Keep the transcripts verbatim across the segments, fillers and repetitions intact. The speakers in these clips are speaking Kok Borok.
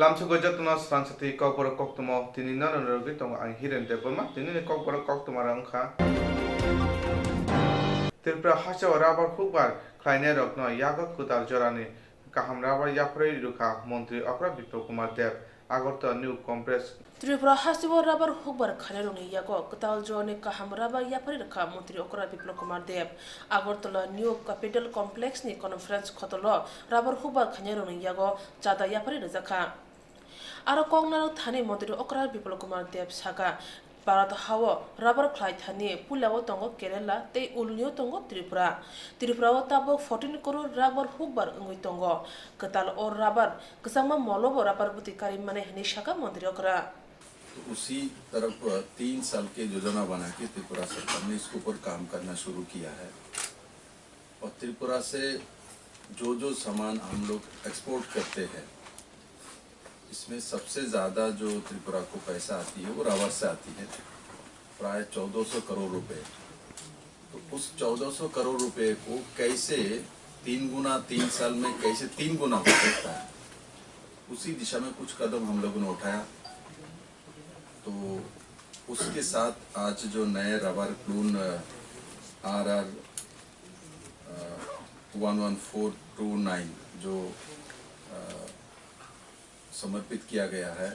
Lamsogo jotono swrang sati kokborok koktwma tini nono rwgwi tongo ang Hiren Debbarma. Tinini kokborok koktwma rok wngkha: Tripura hasteo rubber hukbar khlainairokno yago kwtal jorani kaham rubber yapharwi rwkha Montri Okra Biplab Kumar Deb, Agartala New Complex. Tripura hasteo rubber hukbar khlainairokni yago kwtal jorani kaham rubber yapharwi rwkha Montri Okra Biplab Kumar Deb. Agartala New Capital Complex ni conference khotolo rubber hukbar khlainairokni yago chada yapharwi rwjakha. Aro kok narwk thani Montri Okra Biplab Kumar Deb sakha, Bharat hao rubber khlai thani puilao tongo Kerala tei ulnio tongo Tripura. Tripurao tabuk fourteen crore rubber hukbar wngwi tongo. Kwtal o rubber kwchangma molo bo rubber bwtwi karwi mane hwnwi sakha Montri Okra. तो उसी तरफ तीन साल के योजना बना के त्रिपुरा सरकार ने इसके ऊपर काम करना शुरू किया है। और त्रिपुरा से जो जो सामान हम लोग एक्सपोर्ट करते हैं, इसमें सबसे ज़्यादा जो त्रिपुरा को पैसा आती है, वो रबर से आती है, प्राय चौदह सौ करोड़ रुपए। तो उस चौदह सौ करोड़ रुपए को कैसे तीन गुना, तीन साल में कैसे तीन गुना हो सकता है, उसी दिशा में कुछ कदम हम लोगों ने उठाया। तो उसके साथ आज जो नए रबर क्लून R R one one four two nine जो अ, समर्पित किया गया है,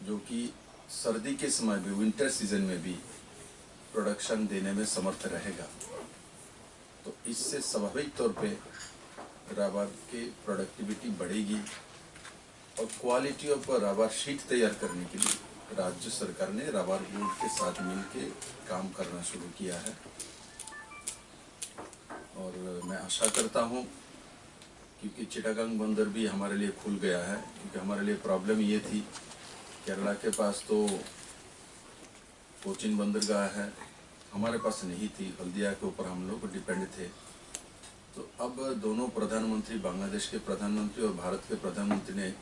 जो कि सर्दी के समय भी, विंटर सीजन में भी प्रोडक्शन देने में समर्थ रहेगा, तो इससे स्वाभाविक तौर पे रबर की प्रोडक्टिविटी बढ़ेगी। और क्वालिटी ऑफ रबर शीट तैयार करने के लिए राज्य सरकार ने रबर बोर्ड के साथ मिलके काम करना शुरू किया है। और मैं आशा करता हूँ, क्योंकि चिटागांग बंदर भी हमारे लिए खुल गया है, क्योंकि हमारे लिए प्रॉब्लम ये थी, केरला के पास तो कोचिन बंदरगाह है, हमारे पास नहीं थी, हल्दिया के ऊपर हम लोग डिपेंड थे। तो अब दोनों प्रधानमंत्री, बांग्लादेश के प्रधानमंत्री और भारत के प्रधानमंत्री ने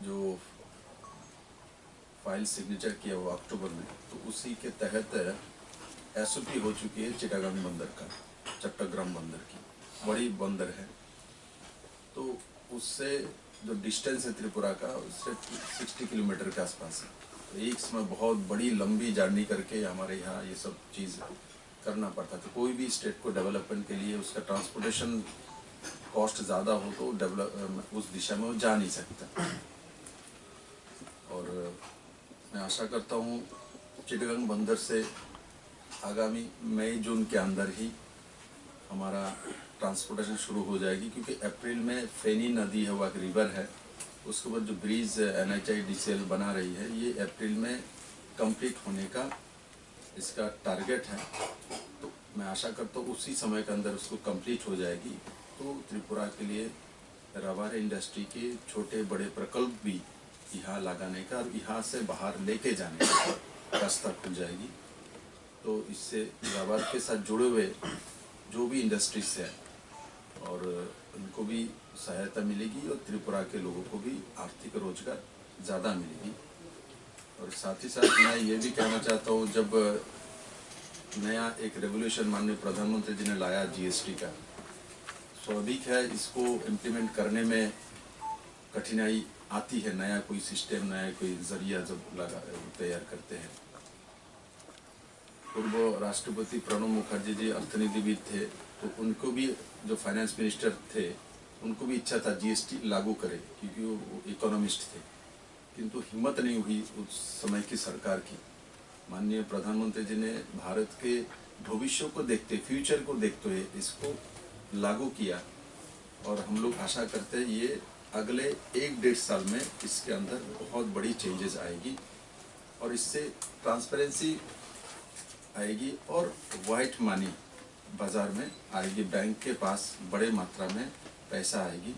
जो फाइल सिग्नेचर किया हुआ अक्टूबर में, तो उसी के तहत एसओपी हो चुकी है चिटागांग बंदर का, चट्टग्राम बंदर की। बड़ी बंदर है, तो उससे जो डिस्टेंस है त्रिपुरा का, उससे सिक्सटी किलोमीटर के आसपास है। तो एक समय बहुत बड़ी लंबी जर्नी करके हमारे यहाँ ये सब चीज़ करना पड़ता था। कोई भी स्टेट को डेवलपमेंट के लिए उसका ट्रांसपोर्टेशन कॉस्ट ज़्यादा हो तो डेवलप, उस दिशा में वो जा नहीं सकता। और मैं आशा करता हूँ चिटगांग बंदर से आगामी मई जून के अंदर ही हमारा ट्रांसपोर्टेशन शुरू हो जाएगी, क्योंकि अप्रैल में फेनी नदी है, वो एक रिवर है, उसके ऊपर जो ब्रिज एनएचआईडीसीएल बना रही है, ये अप्रैल में कंप्लीट होने का इसका टारगेट है। तो मैं आशा करता हूँ उसी समय के अंदर उसको कंप्लीट हो जाएगी, तो त्रिपुरा के लिए रबर इंडस्ट्री के छोटे बड़े प्रकल्प भी यहाँ लगाने का और यहाँ से बाहर लेके जाने का रास्ता खुल जाएगी। तो इससे रबर के साथ जुड़े हुए जो भी इंडस्ट्रीज हैं और उनको भी सहायता मिलेगी और त्रिपुरा के लोगों को भी आर्थिक रोजगार ज़्यादा मिलेगी। और साथ ही साथ मैं ये भी कहना चाहता हूँ, जब नया एक रेवोल्यूशन माननीय प्रधानमंत्री जी ने लाया जीएसटी का, स्वाभाविक है इसको इम्प्लीमेंट करने में कठिनाई आती है। नया कोई सिस्टम, नया कोई जरिया जब लगा, तैयार करते हैं। पूर्व राष्ट्रपति प्रणब मुखर्जी जी अर्थनीतिविद थे, तो उनको भी, जो फाइनेंस मिनिस्टर थे, उनको भी इच्छा था जीएसटी लागू करें, क्योंकि वो इकोनॉमिस्ट थे, किंतु हिम्मत नहीं हुई उस समय की सरकार की। माननीय प्रधानमंत्री जी ने भारत के भविष्य को देखते, फ्यूचर को देखते हुए इसको लागू किया और हम लोग आशा करते हैं ये अगले एक डेढ़ साल में इसके अंदर बहुत बड़ी चेंजेस आएगी और इससे ट्रांसपेरेंसी आएगी और वाइट मनी बाज़ार में आएगी, बैंक के पास बड़े मात्रा में पैसा आएगी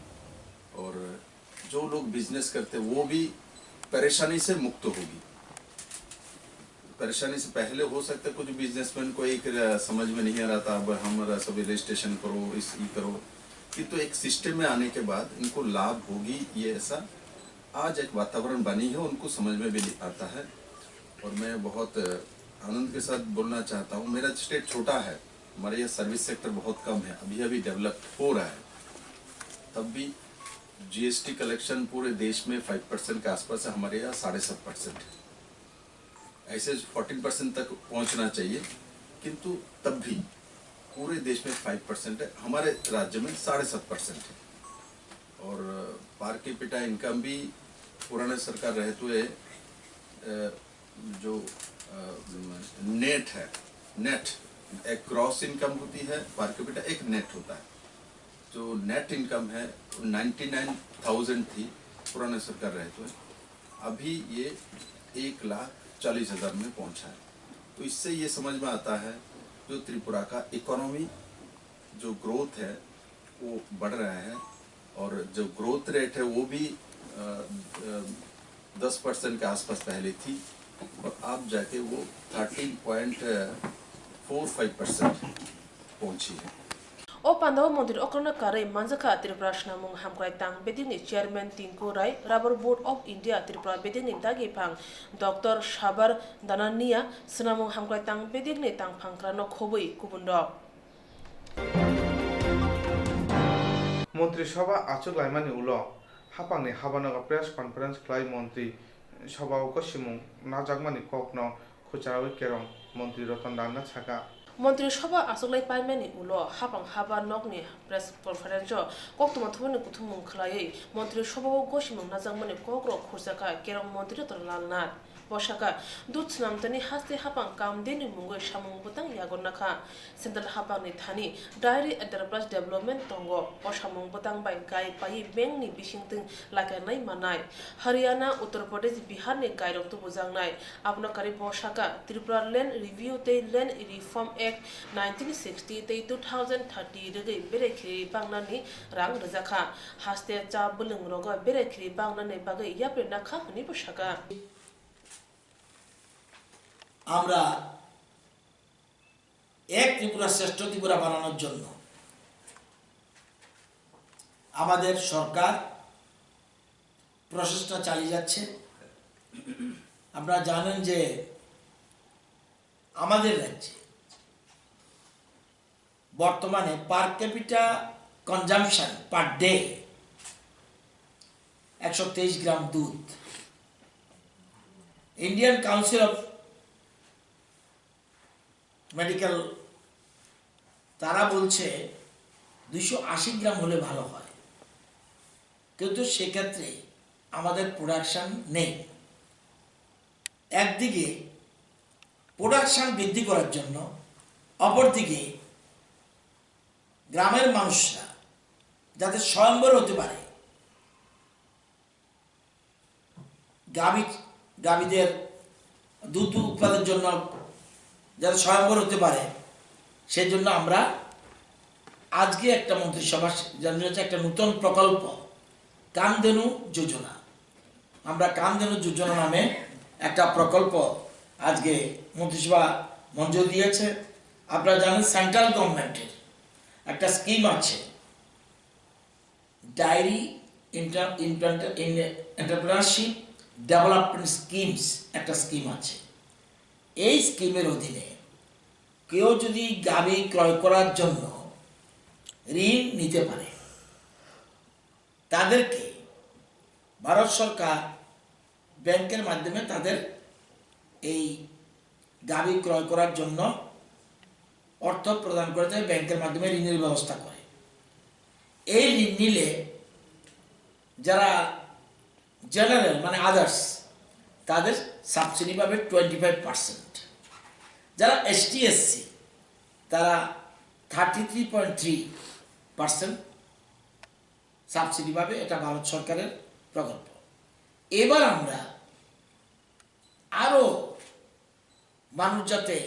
और जो लोग बिजनेस करते वो भी परेशानी से मुक्त होगी। परेशानी से पहले हो सकता है कुछ बिजनेसमैन को एक र-, समझ में नहीं आ रहा था, अब हमारा सब रजिस्ट्रेशन करो, इस, ये करो, किंतु एक सिस्टम में आने के बाद इनको लाभ होगी, ये ऐसा आज एक वातावरण बनी है, उनको समझ में भी नहीं आता है। और मैं बहुत आनंद के साथ बोलना चाहता हूँ, मेरा स्टेट छोटा है, हमारे यहाँ सर्विस सेक्टर बहुत कम है, अभी अभी डेवलप हो रहा है, तब भी जीएसटी कलेक्शन पूरे देश में फ़ाइव परसेंट के आसपास है, हमारे यहाँ साढ़े सात परसेंट है। ऐसे फ़ोर्टीन परसेंट तक पहुँचना चाहिए, किंतु तब भी पूरे देश में फ़ाइव परसेंट है, हमारे राज्य में साढ़े सात परसेंट है। और पर कैपिटा इनकम भी पुराने सरकार रहते हुए, अ, जो नेट है, नेट एक ग्रॉस इनकम होती है, पर कैपिटा एक नेट होता है। जो नेट इनकम है, नाइन्टी नाइन थाउजेंड थी पुराने सरकार रहते हुए, अभी ये एक लाख चालीस हज़ार में पहुंचा है। तो इससे ये समझ में आता है, जो त्रिपुरा का इकोनॉमी, जो ग्रोथ है, वो बढ़ रहा है, और जो ग्रोथ रेट है, वो भी, अ, अ, दस परसेंट के आसपास पहले थी, और अब जाके वो thirteen point four five percent पहुंची है। O pandao montri okrono karwi manjakha Tripura Swnamung Hamkrai Tang Bedekni Chairman Tinku Rai, Rubber Board of India Tripura Bedekni Dagi Phang Doctor Sabar Danania, Swnamung Hamkrai Tang Bedekni Tangphangkrano khobwi kubunrok. Montri Sabha achuk laimani ulo haphangni habanogo press conference khlai Montri Sabha o gosimung najakmani kokno khuchawi kerong Montri Ratan Lal na saka. Montri Sabha achuklai paimani ulo haphang haba nokni press conference o koktwma thumani kuthumung khlaiwi Montri Sabha o gosimung najakmani kokrok khurjakha kerong Montri Ratan Lal Nath. Bo sakha, dut swnamtani haste haphang kam deni mungwi samung bwtang yago nakha. Central haphangni thani Dairy Enterprise Development tongo. O samung bwtang bai gai paiwi bankni bisingtwi lakarnai manai. Haryana, Uttar Pradesh, Biharni gairok tubujaknai. Abono karwi bo sakha, Tripura Land Review tei Land Reform Act nineteen sixty tei two thousand thirty rwgwi berai khiri bangnani rang rwjakha. Haste cha bwlwngrogo berai khiri bangnani bagwi yapri nakha hwnwi bo sakha. আমরা এক ত্রিপুরা শ্রেষ্ঠ ত্রিপুরা বানানোর জন্য আমাদের সরকার প্রচেষ্টা চালিয়ে যাচ্ছে। আপনারা জানেন যে আমাদের রাজ্যে বর্তমানে per capita consumption per day একশো তেইশ গ্রাম দুধ। ইন্ডিয়ান কাউন্সিল অফ মেডিকেল তারা বলছে দুইশো আশি গ্রাম হলে ভালো হয়, কিন্তু সেক্ষেত্রে আমাদের প্রোডাকশন নেই। একদিকে প্রোডাকশন বৃদ্ধি করার জন্য, অপরদিকে গ্রামের মানুষরা যাতে স্বয়ম্বর হতে পারে, গাভী গাভীদের দুধ উৎপাদনের জন্য যাতে স্বয়ম্বর হতে পারে, সেই জন্য আমরা আজকে একটা মন্ত্রিসভা জানিয়ে হচ্ছে একটা নতুন প্রকল্প কামধেনু যোজনা। আমরা কামধেনু যোজনা নামে একটা প্রকল্প আজকে মন্ত্রিসভা মঞ্জুর দিয়েছে। আপনারা জানেন, সেন্ট্রাল গভর্নমেন্টের একটা স্কিম আছে, ডায়েরি এন্টারপ্রেনারশিপ ডেভেলপমেন্ট স্কিমস একটা স্কিম আছে। এই স্কিমের অধীনে কেউ যদি গাভী ক্রয় করার জন্য ঋণ নিতে পারে, তাদেরকে ভারত সরকার ব্যাংকের মাধ্যমে তাদের এই গাভী ক্রয় করার জন্য অর্থ প্রদান করে থাকে, ব্যাংকের মাধ্যমে ঋণের ব্যবস্থা করে। এই ঋণ নিলে যারা জেনারেল মানে আদার্স, তাদের সাবসিডি পাবে টোয়েন্টি ফাইভ পার্সেন্ট। যারা এসটি এসসি, তারা thirty three point three percent subsidy পাবে। এটা ভারত সরকারের প্রকল্প। এবার আমরা আরও মানুষ যাতে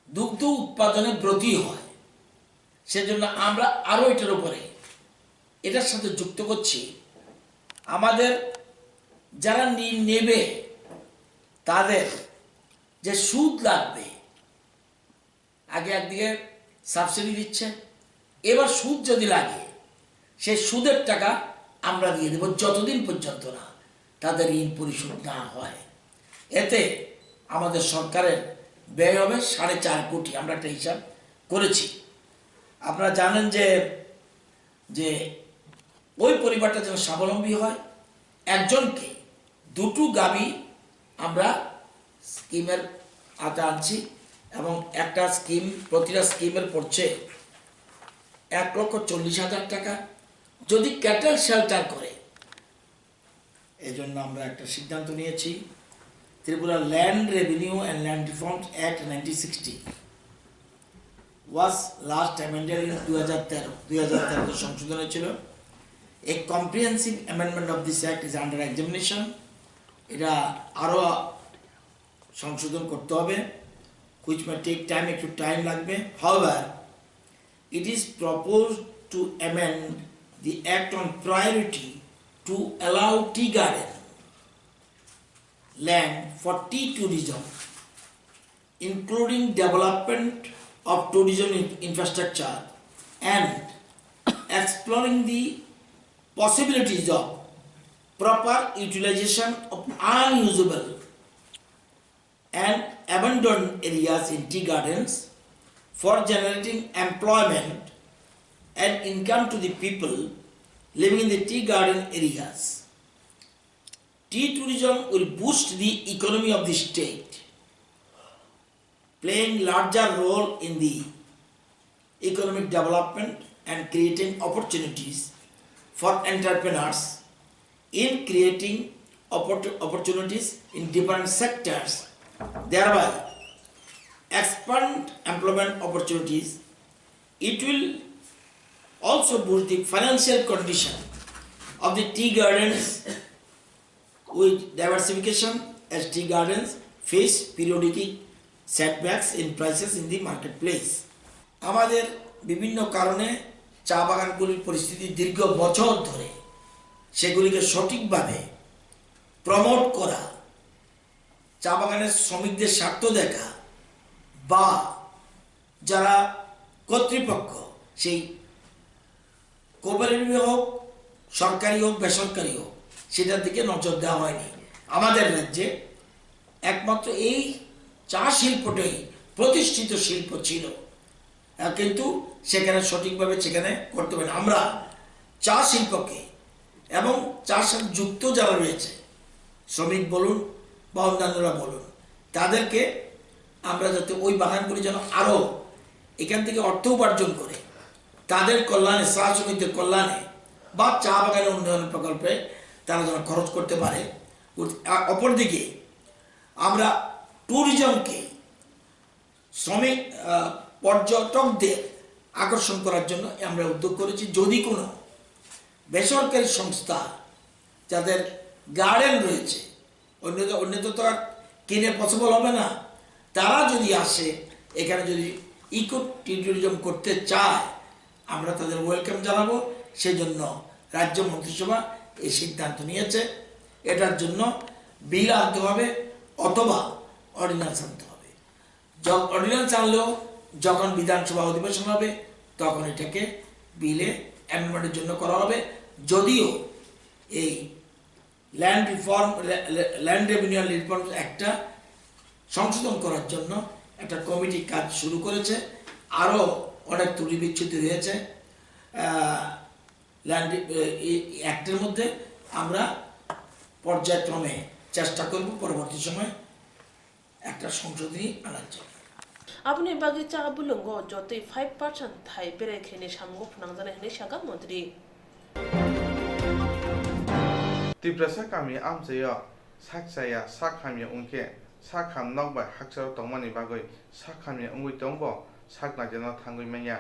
দুগ্ধ উৎপাদনে ব্রতী হয়, সেজন্য আমরা আরও এটার উপরে, এটার সাথে যুক্ত করছি আমাদের যারা ঋণ নেবে, তাদের যে সুদ লাগবে, আগে একদিকে সাবসিডি দিচ্ছে, এবার সুদ যদি লাগে, সেই সুদের টাকা আমরা দিয়ে দেব, যতদিন পর্যন্ত না তাদের ঋণ পরিশোধ না হয়। এতে আমাদের সরকারের ব্যয় হবে সাড়ে চার কোটি। আমরা একটা হিসাব করেছি। আপনারা জানেন যে, যে ওই পরিবারটা যেন স্বাবলম্বী হয়। একজনকে দুটো গাভী আমরা স্কিমের আওতা আনছি এবং একটা স্কিম, প্রতিটা স্কিমের পড়ছে এক লক্ষ চল্লিশ হাজার টাকা। যদি ক্যাটেল শেল্টার করে, এই জন্য আমরা একটা সিদ্ধান্ত নিয়েছি। Tripura Land Revenue and Land Reforms Act nineteen sixty was last amended in দুই হাজার তেরো, দুই হাজার তেরোতে সংশোধন হয়েছিল। A comprehensive amendment of this act is under examination. এটা আরও সংশোধন করতে হবে, which may take time, একটু টাইম লাগবে। However, it is proposed to amend the act on priority to allow tea garden land for tea tourism, including development of tourism in- infrastructure and exploring the possibilities of proper utilization of unusable and abandoned areas in tea gardens for generating employment and income to the people living in the tea garden areas. Tea tourism will boost the economy of the state, playing larger role in the economic development and creating opportunities for entrepreneurs in creating oppor- opportunities in different sectors, thereby expand employment opportunities. It will also boost the financial condition of the tea gardens with diversification as tea gardens face periodic setbacks in prices in the marketplace. আমাদের বিভিন্ন কারণে চা বাগানগুলির পরিস্থিতি দীর্ঘ বছর ধরে, সেগুলিকে সঠিকভাবে প্রমোট করা, চা বাগানের শ্রমিকদের স্বার্থ দেখা বা যারা কর্তৃপক্ষ, সেই কোঅপারেটিভ হোক, সরকারি হোক, বেসরকারি হোক, সেটার দিকে নজর দেওয়া হয়নি। আমাদের রাজ্যে একমাত্র এই চা শিল্পটাই প্রতিষ্ঠিত শিল্প ছিল, আহ, কিন্তু সেখানে সঠিকভাবে সেখানে করতে পারেনি। আমরা চা শিল্পকে এবং চার সাথে যুক্ত যারা রয়েছে, শ্রমিক বলুন বা অন্যান্যরা বলুন, তাদেরকে আমরা যাতে ওই বাগানগুলি যেন আরও এখান থেকে অর্থ উপার্জন করে, তাদের কল্যাণে, চা শ্রমিকদের কল্যাণে বা চা বাগানের উন্নয়ন প্রকল্পে তারা যেন খরচ করতে পারে। উদ- আ- অপরদিকে আমরা ট্যুরিজমকে, শ্রমিক, আহ, পর্যটকদের আকর্ষণ করার জন্য আমরা উদ্যোগ করেছি। যদি কোনো বেসরকারি সংস্থা যাদের গার্ডেন রয়েছে, অন্য তো, অন্য তো, তো আর কিনে পসিবল হবে না, তারা যদি আসে, এখানে যদি ইকো ট্যুরিজম করতে চায়, আমরা তাদের ওয়েলকাম জানাবো। সেজন্য রাজ্য মন্ত্রিসভা এই সিদ্ধান্ত নিয়েছে। এটার জন্য বিল আনতে হবে অথবা অর্ডিন্যান্স আনতে হবে। য- অর্ডিন্যান্স আনলেও যখন বিধানসভা অধিবেশন হবে, তখন এটাকে বিলে অ্যামেন্ডমেন্টের জন্য করা হবে। যদিও এই ল্যান্ড রিফর্ম, ল্যা- ল্যা- ল্যান্ড রেভিনিউ অ্যান্ড রিফর্ম অ্যাক্টটা সংশোধন করার জন্য একটা কমিটি কাজ শুরু করেছে। আরও অনেক ত্রুটি বিচ্যুতি রয়েছে। আহ, ল্যান্ড রি- এ- এই অ্যাক্টের মধ্যে আমরা পর্যায়ক্রমে চেষ্টা করব পরবর্তী সময় একটা সংশোধনী আনার জন্য। Aboni bagwi cha bulungo jotoi five percent thai berai khaini samungo phnangjaknai hwnwi sakha montri. Tiprasa kami amchaio sak chaya, sak hamya wngkhe sak ham nok bai hakcharo tongmani bagwi sak hamya wngwi tongbo sak naijano thangwi manya.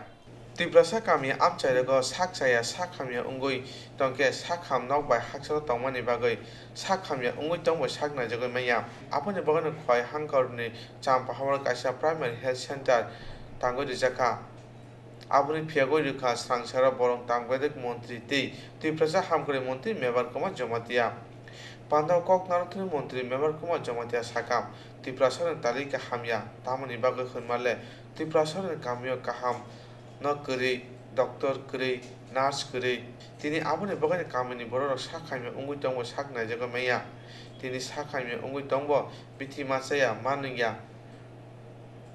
Tiprasa kami amchairogo sak chaya, sak hamya wngwi tongkhe sak ham nok bai hakcharo tongmani bagwi sak hamya wngwi tongbo sak naijagwi manya. Aboni bagwino Khowai Hangkhorni Champahamro kaisa primary health center tangwi rijakha. Aboni phiyagwi rwkha swrangsaro borong tangbaidek montri tei Tiprasa hamkrai montri Mebar Kumar Jamatia. Pandao kok narwkthani montri Mebar Kumar Jamatia sakha, Tiprasarokni talika hamya, tamoni bagwi hwnmale Tiprasarokni kamio kaham no kwrwi, doctor kwrwi, nurse kwrwi. Tini aboni bagwino kamini bororok sak hamya wngwi tongbo sak naijagwi manya. Tini sak hamya wngwi tongbo bithi machaya, manwngya.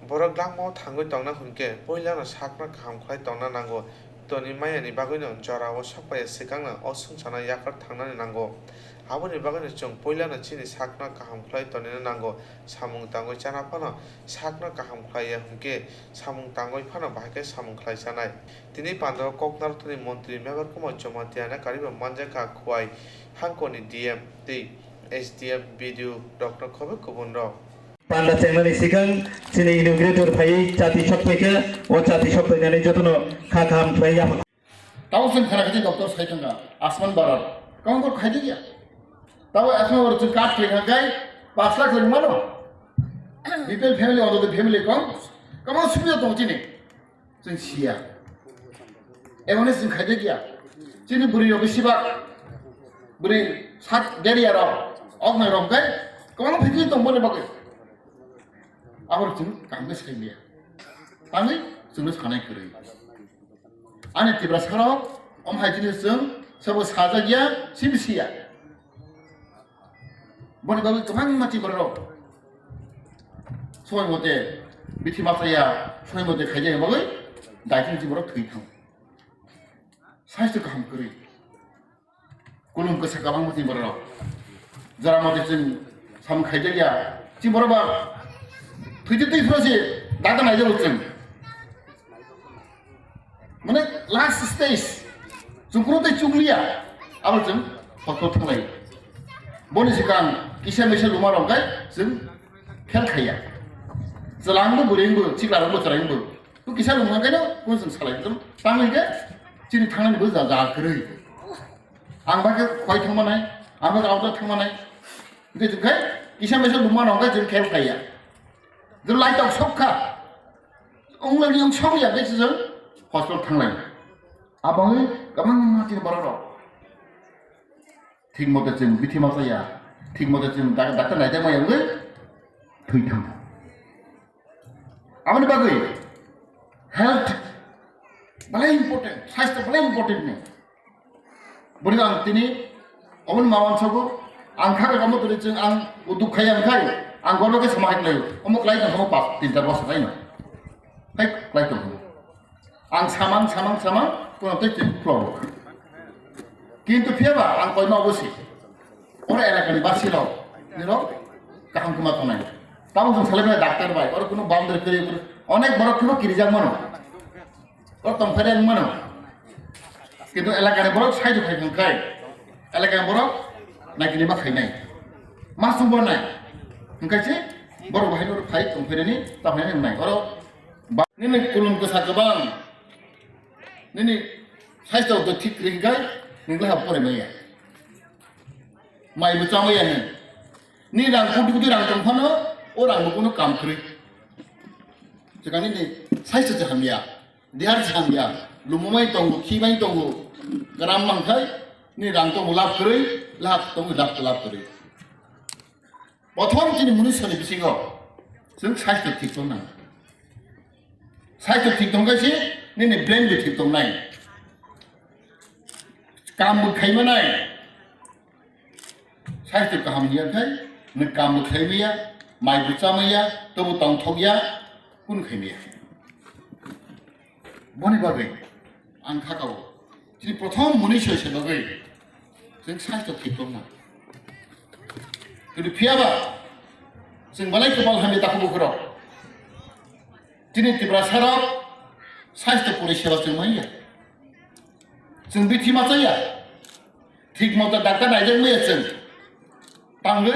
Borok langmao thangwi tongna hwnkhe puilano sakno kaham khlai tongna nango, Toni maya ni bagwi no jora o sok paiya swkang no o swngchar no yakar thangnani nango. Aboni bagwi no chwng puila no chini sak no kaham khlai tonina nango. Samung tangwi chana phano sak no kaham khlai ya hwnkhe samung tangwi phano bahai khe samung khlai chanai. Tini pandao Koknarthani montri Mebar Kumar Jamatia no kariwi manjakha Khowai hangkoni D M tei S D M, B D O rok no khobwi kubun rok. Panda chengnani swkang chini inaugurator phaiwi chati sok paikha, o chati sok painani jotono kha kaham khlai yapha. Tamo chwng khana khe doctor sai thangkha, Asman Barar. Kamo kor khai diya. Tamo Asman Barar chwng kat khai khai, pash lakh rwng mano. B P L family, onto the family kong. Kamo sumya tong chini. Chwng siya. Awareness chwng khaijak ya. Chini bwrwi rok bisi ba. Bwrwi sak deria rok. Ok nai rok kai. Kwbang phaikhe tong boni bagwi. Abor chwng kaham khe sai liya. Tangwi chwngno sanai kwrwi. Ani Tiprasa rok, om hai chini chwng sabo sajak ya, sibi siya. Boni bagwi kwbangma chini borok rok soi mote bithi masa ya, soi mote khaijak bagwi daitini chini borok thwi thang. Saisto kaham kwrwi. Kulum kwsa kwbangma chini borok rok. Jora mote chwng sam khaijak ya. Chini borok ba thwi twi phano se dada naijago chwng. Mane last stage, chukru tei chukliya, abo chwng hospital thanglai. Boni swkang kisa misa luma rok kai chwng khel khaiya. Chwlangbo bwrwingbo, chiklarokbo chwraingbo. Tu kisa luma kaino kun chwng salai chwng tangwi khe chini thangnani bo ja ja kwrwi. Ang ba khe khoi thangma nai, ang ba khe auto thangma nai. Hwnkhe chwng khe kisa misa luma rok kai chwng khel khaiya. Jwng lai tok sok kha. Wng lai wng sok ya, besi jwng hospital thanglai. Abangwi kwbangma chini borok rok. Thik mote chwng bithi masa ya, thik mote chwng dak-, daktar naijak maya wngwi thwi thang. Aboni bagwi health belai important, saisto belai important ni. Boni ang tini oboni ma wansago, ang kha kamo tini chwng ang uduk khai ang khai, ang gorno khe sama hai klai, omo klai tong kamo pas tin char bosor khai no. Hai klai tong kamo. Ang samang, samang, samang, kono tei chwng problem. Kintu phiya ba ang koima obo si. Oro elakani basi rok, nirok kaham kuma tongnai. Tamo chwng salai bai daktar bai, oro kono boundary kwrwi kwrwi. Onek borok kebo kirijak mano. O tongphai reng mano. Kintu elakani borok saidu khai hwnkhai, elakani borok naikini ma khainai. Ma sungbo nai. Hwnkhai se borok bahai no phai tongphai reni, tongphai reng nai. Oro ba-, nini kulum kwsa kwbang. Nini saisto do thik kwrwi hwnkhai, nini lahap pore maya. Mai bo chamaya ni. Ni rang kutu kutu rang tong phano, o rang bo kono kam kwrwi. Chikani ni saisto se hamya. Dihar se hamya, lumumai tongo, khibai tongo, gram mangkhai, ni rang tongo lab kwrwi, lab tongo lab, lab kwrwi. Prothom chini muniswrani bisingo chwng saisto thik tong nang. Saisto thik tong khe se nini brain bo thik tong nai. Kam bo khai manai. Saisto kaham hiya khai, nwng kam bo khlai maya, mai bo cha maya, tobo tongthok ya, kunu khai maya. Boni bagwi ang kha kao, chini prothom mwnwi soi se bagwi chwng saisto thik tongma. Kintu phiya ba chwng belai kopal hamya takhuk bukhurok. Chini Tiprasa rok saisto porisewa chwng manya. Chwng bithi ma chaya. Thik moto daktar naijak maya chwng. Tangwi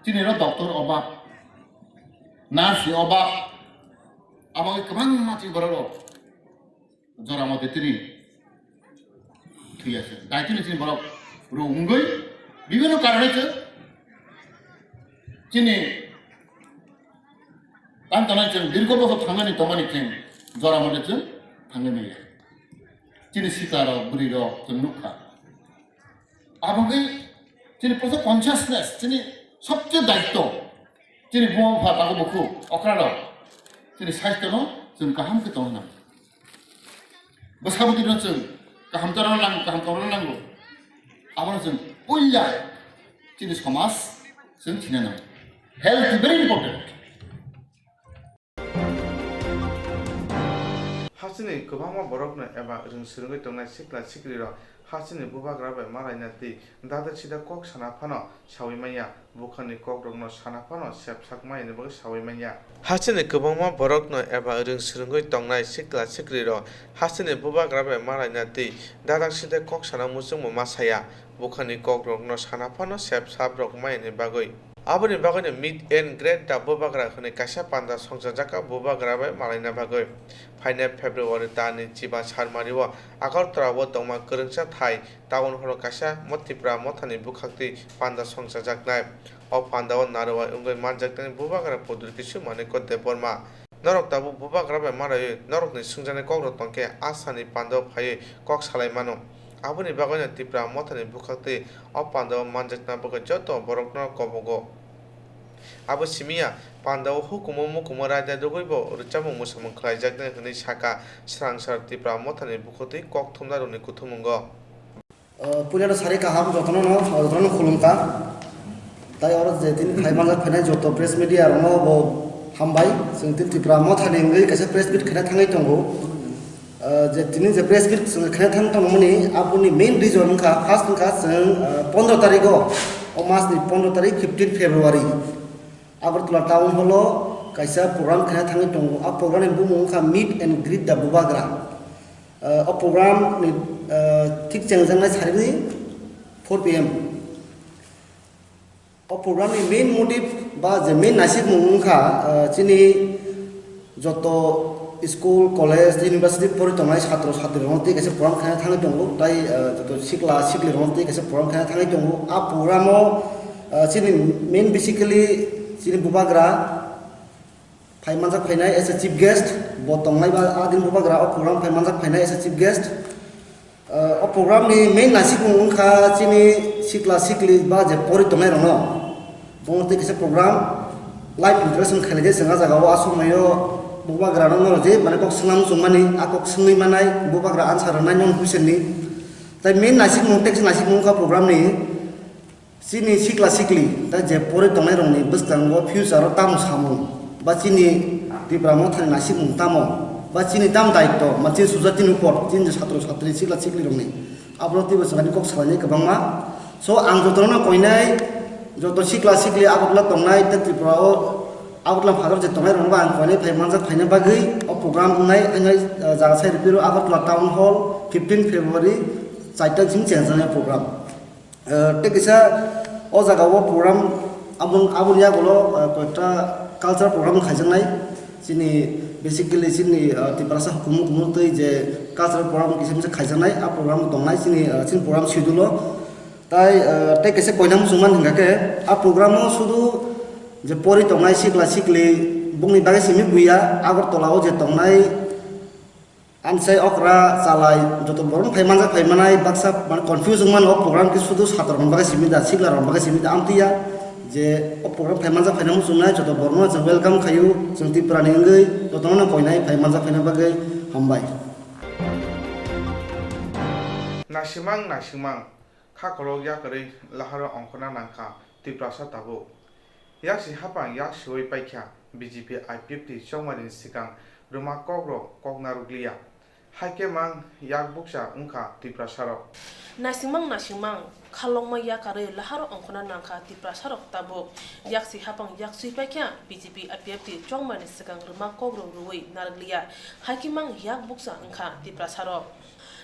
chini ro doctor obab, nurse obab, abo kwbangma chini borok rok jora mote tini thwiya se. Dai tini chini borok rok wngwi bibhinno karone se chini tang tongnai chwng dirgho bosor thangnani tongmani chwng jora mote chwng thangwi maya. Chini sita rok, bwrwi rok chwng nukha. Abo wngwi chini prothom consciousness, chini sobche daitto, chini buma bupha tago bukhu okra rok, chini saisto no chwng kaham khe tongna nango. Bwsa bwtwi no chwng kaham tongna nango, kaham tongna nango. Abono chwng puila chini somaj chwng thina nango. Health is very important. Hasteni kwbangma borokno eba rwng swrwngwi tongnai sikla siklirok hasteni bubagra bai malaina tei dadak sida kok sana phano saui manya, bukhani kokrokno sana phano sep sak manyani bagwi saui manya. Hasteni kwbangma borokno eba rwng swrwngwi tongnai sikla siklirok hasteni bubagra bai malaina tei dadak sida kok sana muchungma ma saya, bukhani kokrokno sana phano sep saprok manyani bagwi. Aboni bagwino Meet and Greet the Bubagra hwnwi kaisa panda songchajakha bubagra bai malaina bagwi. Phainai February talni chiba sarmario Agartala o tongma kwrwngsa thai town hall o kaisa mo Tipra mothani bwkhaktwi panda songchajaknai. O pandao narwai wngwi manjaknai bubagra Pudul Kisu Manikya Debbarma. Norok tabuk bubagra bai malaiwi norokni swngjaknai kokrok tongkhe asani pandao phaiwi kok salai mano. Aboni bagwino Tipra mothani bwkhaktwi o pandao manjakna bagwi joto borokno kobogo. Abo simiya, pandao hukumu mukumu raida rwgwibo rwchapmung mwsamung khlaijaknai hwnwi sakha swrangsa Tipra mothani bwkhaktwi kok thumnarokni kuthumungo. Uh, puilano sari kaham jotono no, jotono khulumkha. Tai oro je tini phai manjak phainai joto press media rokno bo hambai. Chwng tini Tipra mothani wngwi kaisa press meet khaina thangwi tongo. Uh, je tini je press meet chwng khaina thang tongmani aboni main reason wngkha, first wngkha chwng, uh, pondro tarikh o, o mas ni pondro tarikh, fifteen February, Agartala town hall o kaisa program khaina thangwi tongo. A program ni bumung wngkha Meet and Greet the Bubagra. Uh, o program ni, uh, thik chengjaknai sarini four P M. O program ni main motive ba je main naisikmung wngkha, uh, chini joto school, college, university pori tongnai satro satrirokno tei kaisa program khaina thangwi tongo, tai, uh, joto sikla siklirokno tei kaisa program khaina thangwi tongo. A program o, uh, chini main basically chini bubagra phai manjak phainai as a chief guest, bo tongnai ba a din bubagra o program phai manjak phainai as a chief guest. Uh, o program ni main naisikmung wngkha chini sikla sikli ba je pori tongnai rokno. Bono tei kisa program live interaction khailai je chwng a jaga o a somoi o bubagra no je mane kok swngna muchung mani a kok swngwi manai bubagra answer rwnai non question ni. Tai main naisikmung tei kisa naisikmung wngkha program ni. Chini sikla sikli, da je pori tongnai rokni bwskango future o tamo samung, ba chini Tipra mothani naisikmung tamo, ba chini tamo daitto, ma chini sujati ni upor, chini je satro satri sikla sikli rokni, abo twibo swngani kok salainai kwbangma. So ang jotono koinai, joto sikla sikli Agartala tongnai, tei Tripura o Agartala phadar je tongnai rokno ang koinai phai manjak phaina bagwi o program wngnai, wngnai, ah, jaga sai ripiro Agartala Town Hall, fifteen February, charta simi chengjaknai program. Eh, tei kisa o jaga o program aboni, aboni yagulo, eh, koyekta cultural program khaijaknai. Chini basically chini, eh, Tiprasa hukumu kumu tei je cultural program kisa misa khaijaknai, a program tongnai chini, eh, chini program schedule o. Tai, eh, tei kisa koina muchungmani hingkha khe a program o sudu je pori tongnai sikla sikli bongni bagwi simi buya Agartala o je tongnai. Amsai okra chalai joto borok phai manjak phai manai baksa mane confuse wng mano o program khe sudu satro rok bagwi simi da sikla rok bagwi simi da amtwi ya je o program phai manjak phai nang muchungnai joto borok no chwng welcome khaio chwng Tripura ni wngwi joto no koinai phai manjak phai nang bagwi hambai. Nasimang nasimang kha kolok yakarwi laharo ongkhorna nangkha Tiprasa tabuk. Yaksi hapang yak siwi paikha B J P I P F T chongmani swkang rwma kokrok kok narwkliya. Haikhe mang yak bukcha wngkha Tiprasarok. Naisingmang naisingmang khalokma yakarwi laharo ongkhorna nangkha Tiprasarok tabuk. Yaksi hapang yak siwi paikha B J P I P F T chongmani swkang rwma kokrok rwui narwkliya. Haikhe mang yak bukcha wngkha Tiprasarok.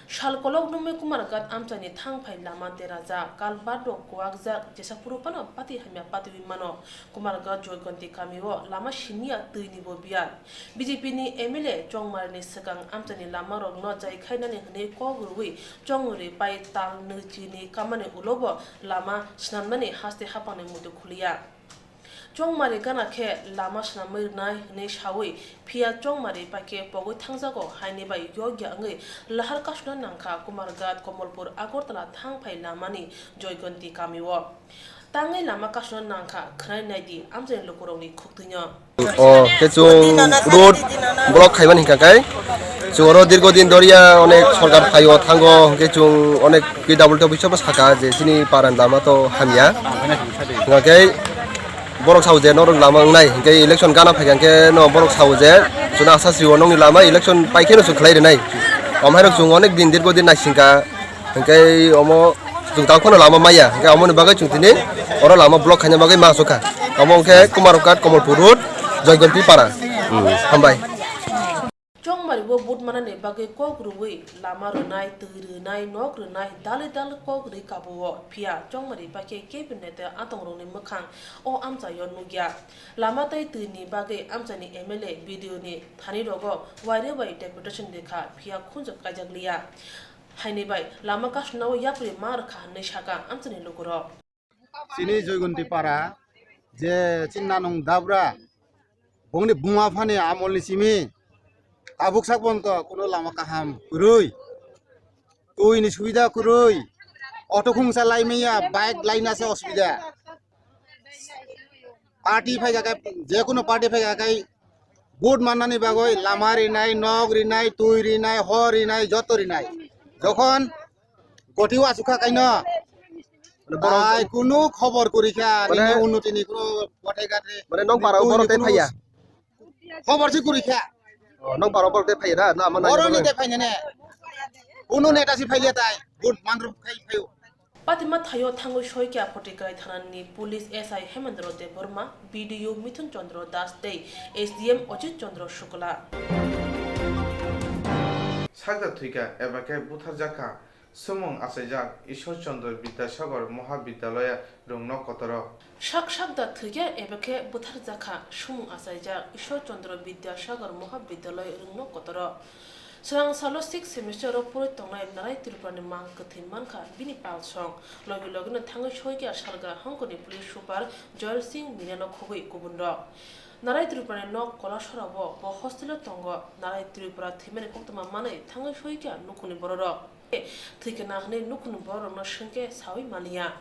Sal kolok nungwi Kumarghat amchaini thang phai lama derajak, kalbard rok kuwakjak, jesa phuru phano pati hamya patiwi mano. Kumarghat Joygonti kamio lama siniya twini bo biyal. B J P ni M L A Chongmarini swkang amchaini lama rokno jai khainani hwnwi kok rwui chongri pai tal nwi chini kamani ulo bo lama swnamnani haste hapangni muitu khuliya. Chongmari gana khe lama swnamwi rwnai hwnwi saui phiya chongmari paikhe pogwi thangjago haini bai yokya wngwi lahar kasuna nangkha Kumarghat Komolpur Agartala thang phai lamani Joygonti kamio. Tangwi lama kasuna nangkha khwnai naidi amchaini lukurokni khuktwino. O khe chwng road block khaimani hwnkha khe chwng oro dirgo din doriya onek sorkar phaio thango hwnkhe chwng onek P W D office o saka je chini paran lama to hamya hwnkha khe Borok sao je norok lama wngnai, hinkhe election gana phaikha hinkhe no borok sao je chwng asa sio nokni lama election paikhe no chwng khlai rwnai. Omo hairok chwng onek din dirgo din naisingkha, hinkhe omo chwng tang phano lama maya, hinkhe omoni bagwi chwng tini oro lama block khaina bagwi ma asukha. Omo hinkhe Kumarghat, Kamalpur Road, Joygonti Para. Hambai. Chongmari o vote manani bagwi kok rwui lama rwnai, twi rwnai, nok rwnai, dali dal kok rwi kabo-o. Phiya Chongmari paikhe cabinet tei atongrokni mwkhang o amchaio nukya. Lama tei twini bagwi amchaini M L A, B D O ni thani rogo waire bai deputation rikha, phiya khunju kaijak liya. Haini bai lama kasuna o yapri ma rwkha hwnwi sakha amchaini lukurok. Chini Joygonti Para je chini nanung dabra, bongni buma phani amolni simi tabuk sak bonto kuno lama kaham kwrwi, twi ni subida kwrwi, auto khungsa lai manya, bike laina se osubida. Party phai kha khe, je kuno party phai kha khe vote mannani bagwi lama rinai, nok rinai, twi rinai, hor rinai, joto rinai. Jokhon goti o asukha kaino. Mane borok tai kunu khobor kuri kha, mane nini unnoti ni kunu kothai gathe. Mane nong para borok tei phaiya. Khobor si kuri kha. Oh, nong para borok tei phaiya da, na ama nai borok ni borok. Tei phai nene. Kunu neta si phaiya tai. Vote manru khai phaio. Patima thaio thangwi soikha Photikarai thanani police S I Hemendra Debbarma, B D O Mithun Chandra Das tei S D M Ajit Chandra Shukla. Sakda thwikha eba khe butharjakha. Sumung achaijak Ishwar Chandra Bidyasagar Mahabidyalaya Rungno Kotoro. Sak sakda thwikha eba khe butharjakha sumung achaijak Ishwar Chandra Bidyasagar Mahabidyalaya Rungno Kotoro. Swrang salo sixth semester o porwi tongnai Narai Tripura ni mang kwthwi mankha bini palsong. Logi logi no thangwi soikha Salga hongkor ni police super Joyal Singh Meena no khogwi kubun rok. Narai Tripura ni nok Kolasora o bo hostel o tongo. Narai Tripura thwimani koktwma manwi thangwi soikha nukhungni borok rok. Thwikha na hwnwi nukhungni borok rokno swngkhe sawi maliya.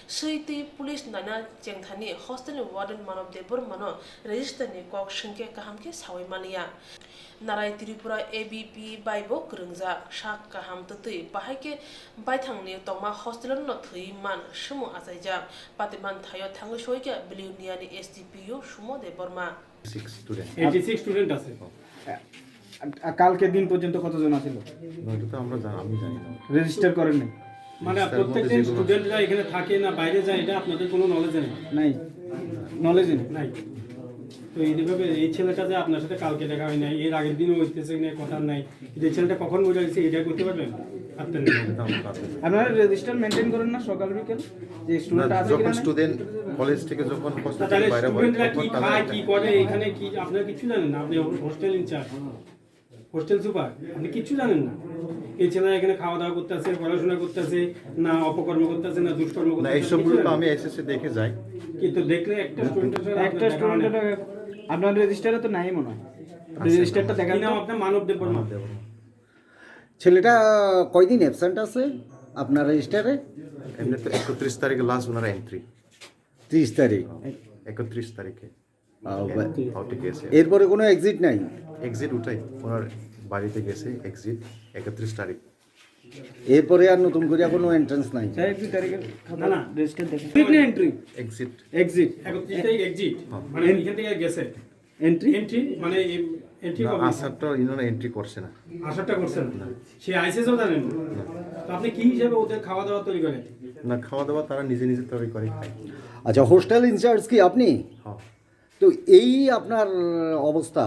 Swi twi police naina chengthani hostel ni warden Manob Debbarma no register ni kok swngkhe kaham khe sawi maliya. Narai Tripura A B P bai bo kwrwngjak sak kaham twtwi bahai khe baithangni tongma hostel no thwi man sumung achaijak. Patiman thaio thangwi soikha Belonia ni S D P O Sumo Debbarma. Six student. Eighty six student আছে। আর, আর কালকে দিন পর্যন্ত কতজন আছিল? না, এটা তো আমরা জানি, আমি জানি না। রেজিস্টার করেননি? মানে রেজিস্টার মধ্যে প্রত্যেকদিন যেগুলো স্টুডেন্টরা এখানে থাকে না বাইরে যায়, এটা আপনাদের কোনো নলেজে নেই? নাই, নলেজে নেই। নাই। তো এইভাবে এই ছেলেটা যে আপনার সাথে কালকে দেখা হয় নাই, এর আগের দিনও হইতেছে না, কথা নাই, কিন্তু এই ছেলেটা কখন বোঝা গেছে এটা করতে পারবেন? পারতেন না। এটা আমরা পারতেন না। আপনারা রেজিস্টার মেনটেন করেন না সকাল বিকেল? যে না, স্টুডেন্ট আছে যখন কিনা? স্টুডেন্ট কলেজ থেকে যখন হোস্টেল তাহলে থেকে বাইরে হয়, স্টুডেন্টরা তখন কি তাদের খায়, একটা কি করে, এখানে কি আপনারা কিচ্ছু জানেন না? আপনি হোস্টেল ইনচার্জ, হোস্টেল সুপার, আপনি কিচ্ছু জানেন না। এই ছেলেরা এখানে খাওয়া দাওয়া করতেছে, পড়াশোনা করতেছে, না অপকর্ম করতেছে, না দুষ্কর্ম না, করতেছে, এইসবগুলো কিচ্ছু তো জানেন আমি না। এসএসসি দেখে যাই। কিন্তু দেখলে একটা স্টুডেন্টের সাথে একটা আপনার দেখা হয় না। স্টুডেন্টের আপনার রেজিস্টারে তো নাই মনে হয়। আছে। রেজিস্টারটা দেখান কি নাম তো। আপনার? মানব দেববর্মা। মানব দেববর্মা। ছেলেটা কয়দিন অ্যাবসেন্ট আছে আপনার রেজিস্টারে? এমনি তো একত্রিশ তারিখে লাস্ট ওনার এন্ট্রি। ত্রিশ তারিখ। একত্রিশ তারিখে। আহ, এন-, বা-, আউটে গেছে। এরপরে কোনো এক্সিট নাই? এক্সিট ওটাই, ওনার বাড়িতে গেছে, এক্সিট একত্রিশ তারিখ। এরপরে আর নতুন করে কোনো এন্ট্রান্স নাই? স্যার, একত্রিশ তারিখের খাতা না, না। রেজিস্টার দেখেন। এক্সিট না এন্ট্রি? এক্সিট। এক্সিট। একত্রিশ তারিখ এক্সিট। হ্যাঁ। মানে এন-, এখান থেকে গেছে। এন্ট্রি? এন্ট্রি মানে এম-, এন্ট্রি না, কবে? আসার তো ইনারা এন্ট্রি করছে না। আসারটা করছেন না। না। সে আইসিএসও জানেন না। না। তো আপনি কি হিসাবে ওদের খাওয়া দাওয়া তৈরি করেন? না, খাওয়া দাওয়া তারা নিজে নিজে তৈরি করে খায়। আচ্ছা, হোস্টেল ইনচার্জ কি আপনি? হ্যাঁ। তো এই আপনার অবস্থা?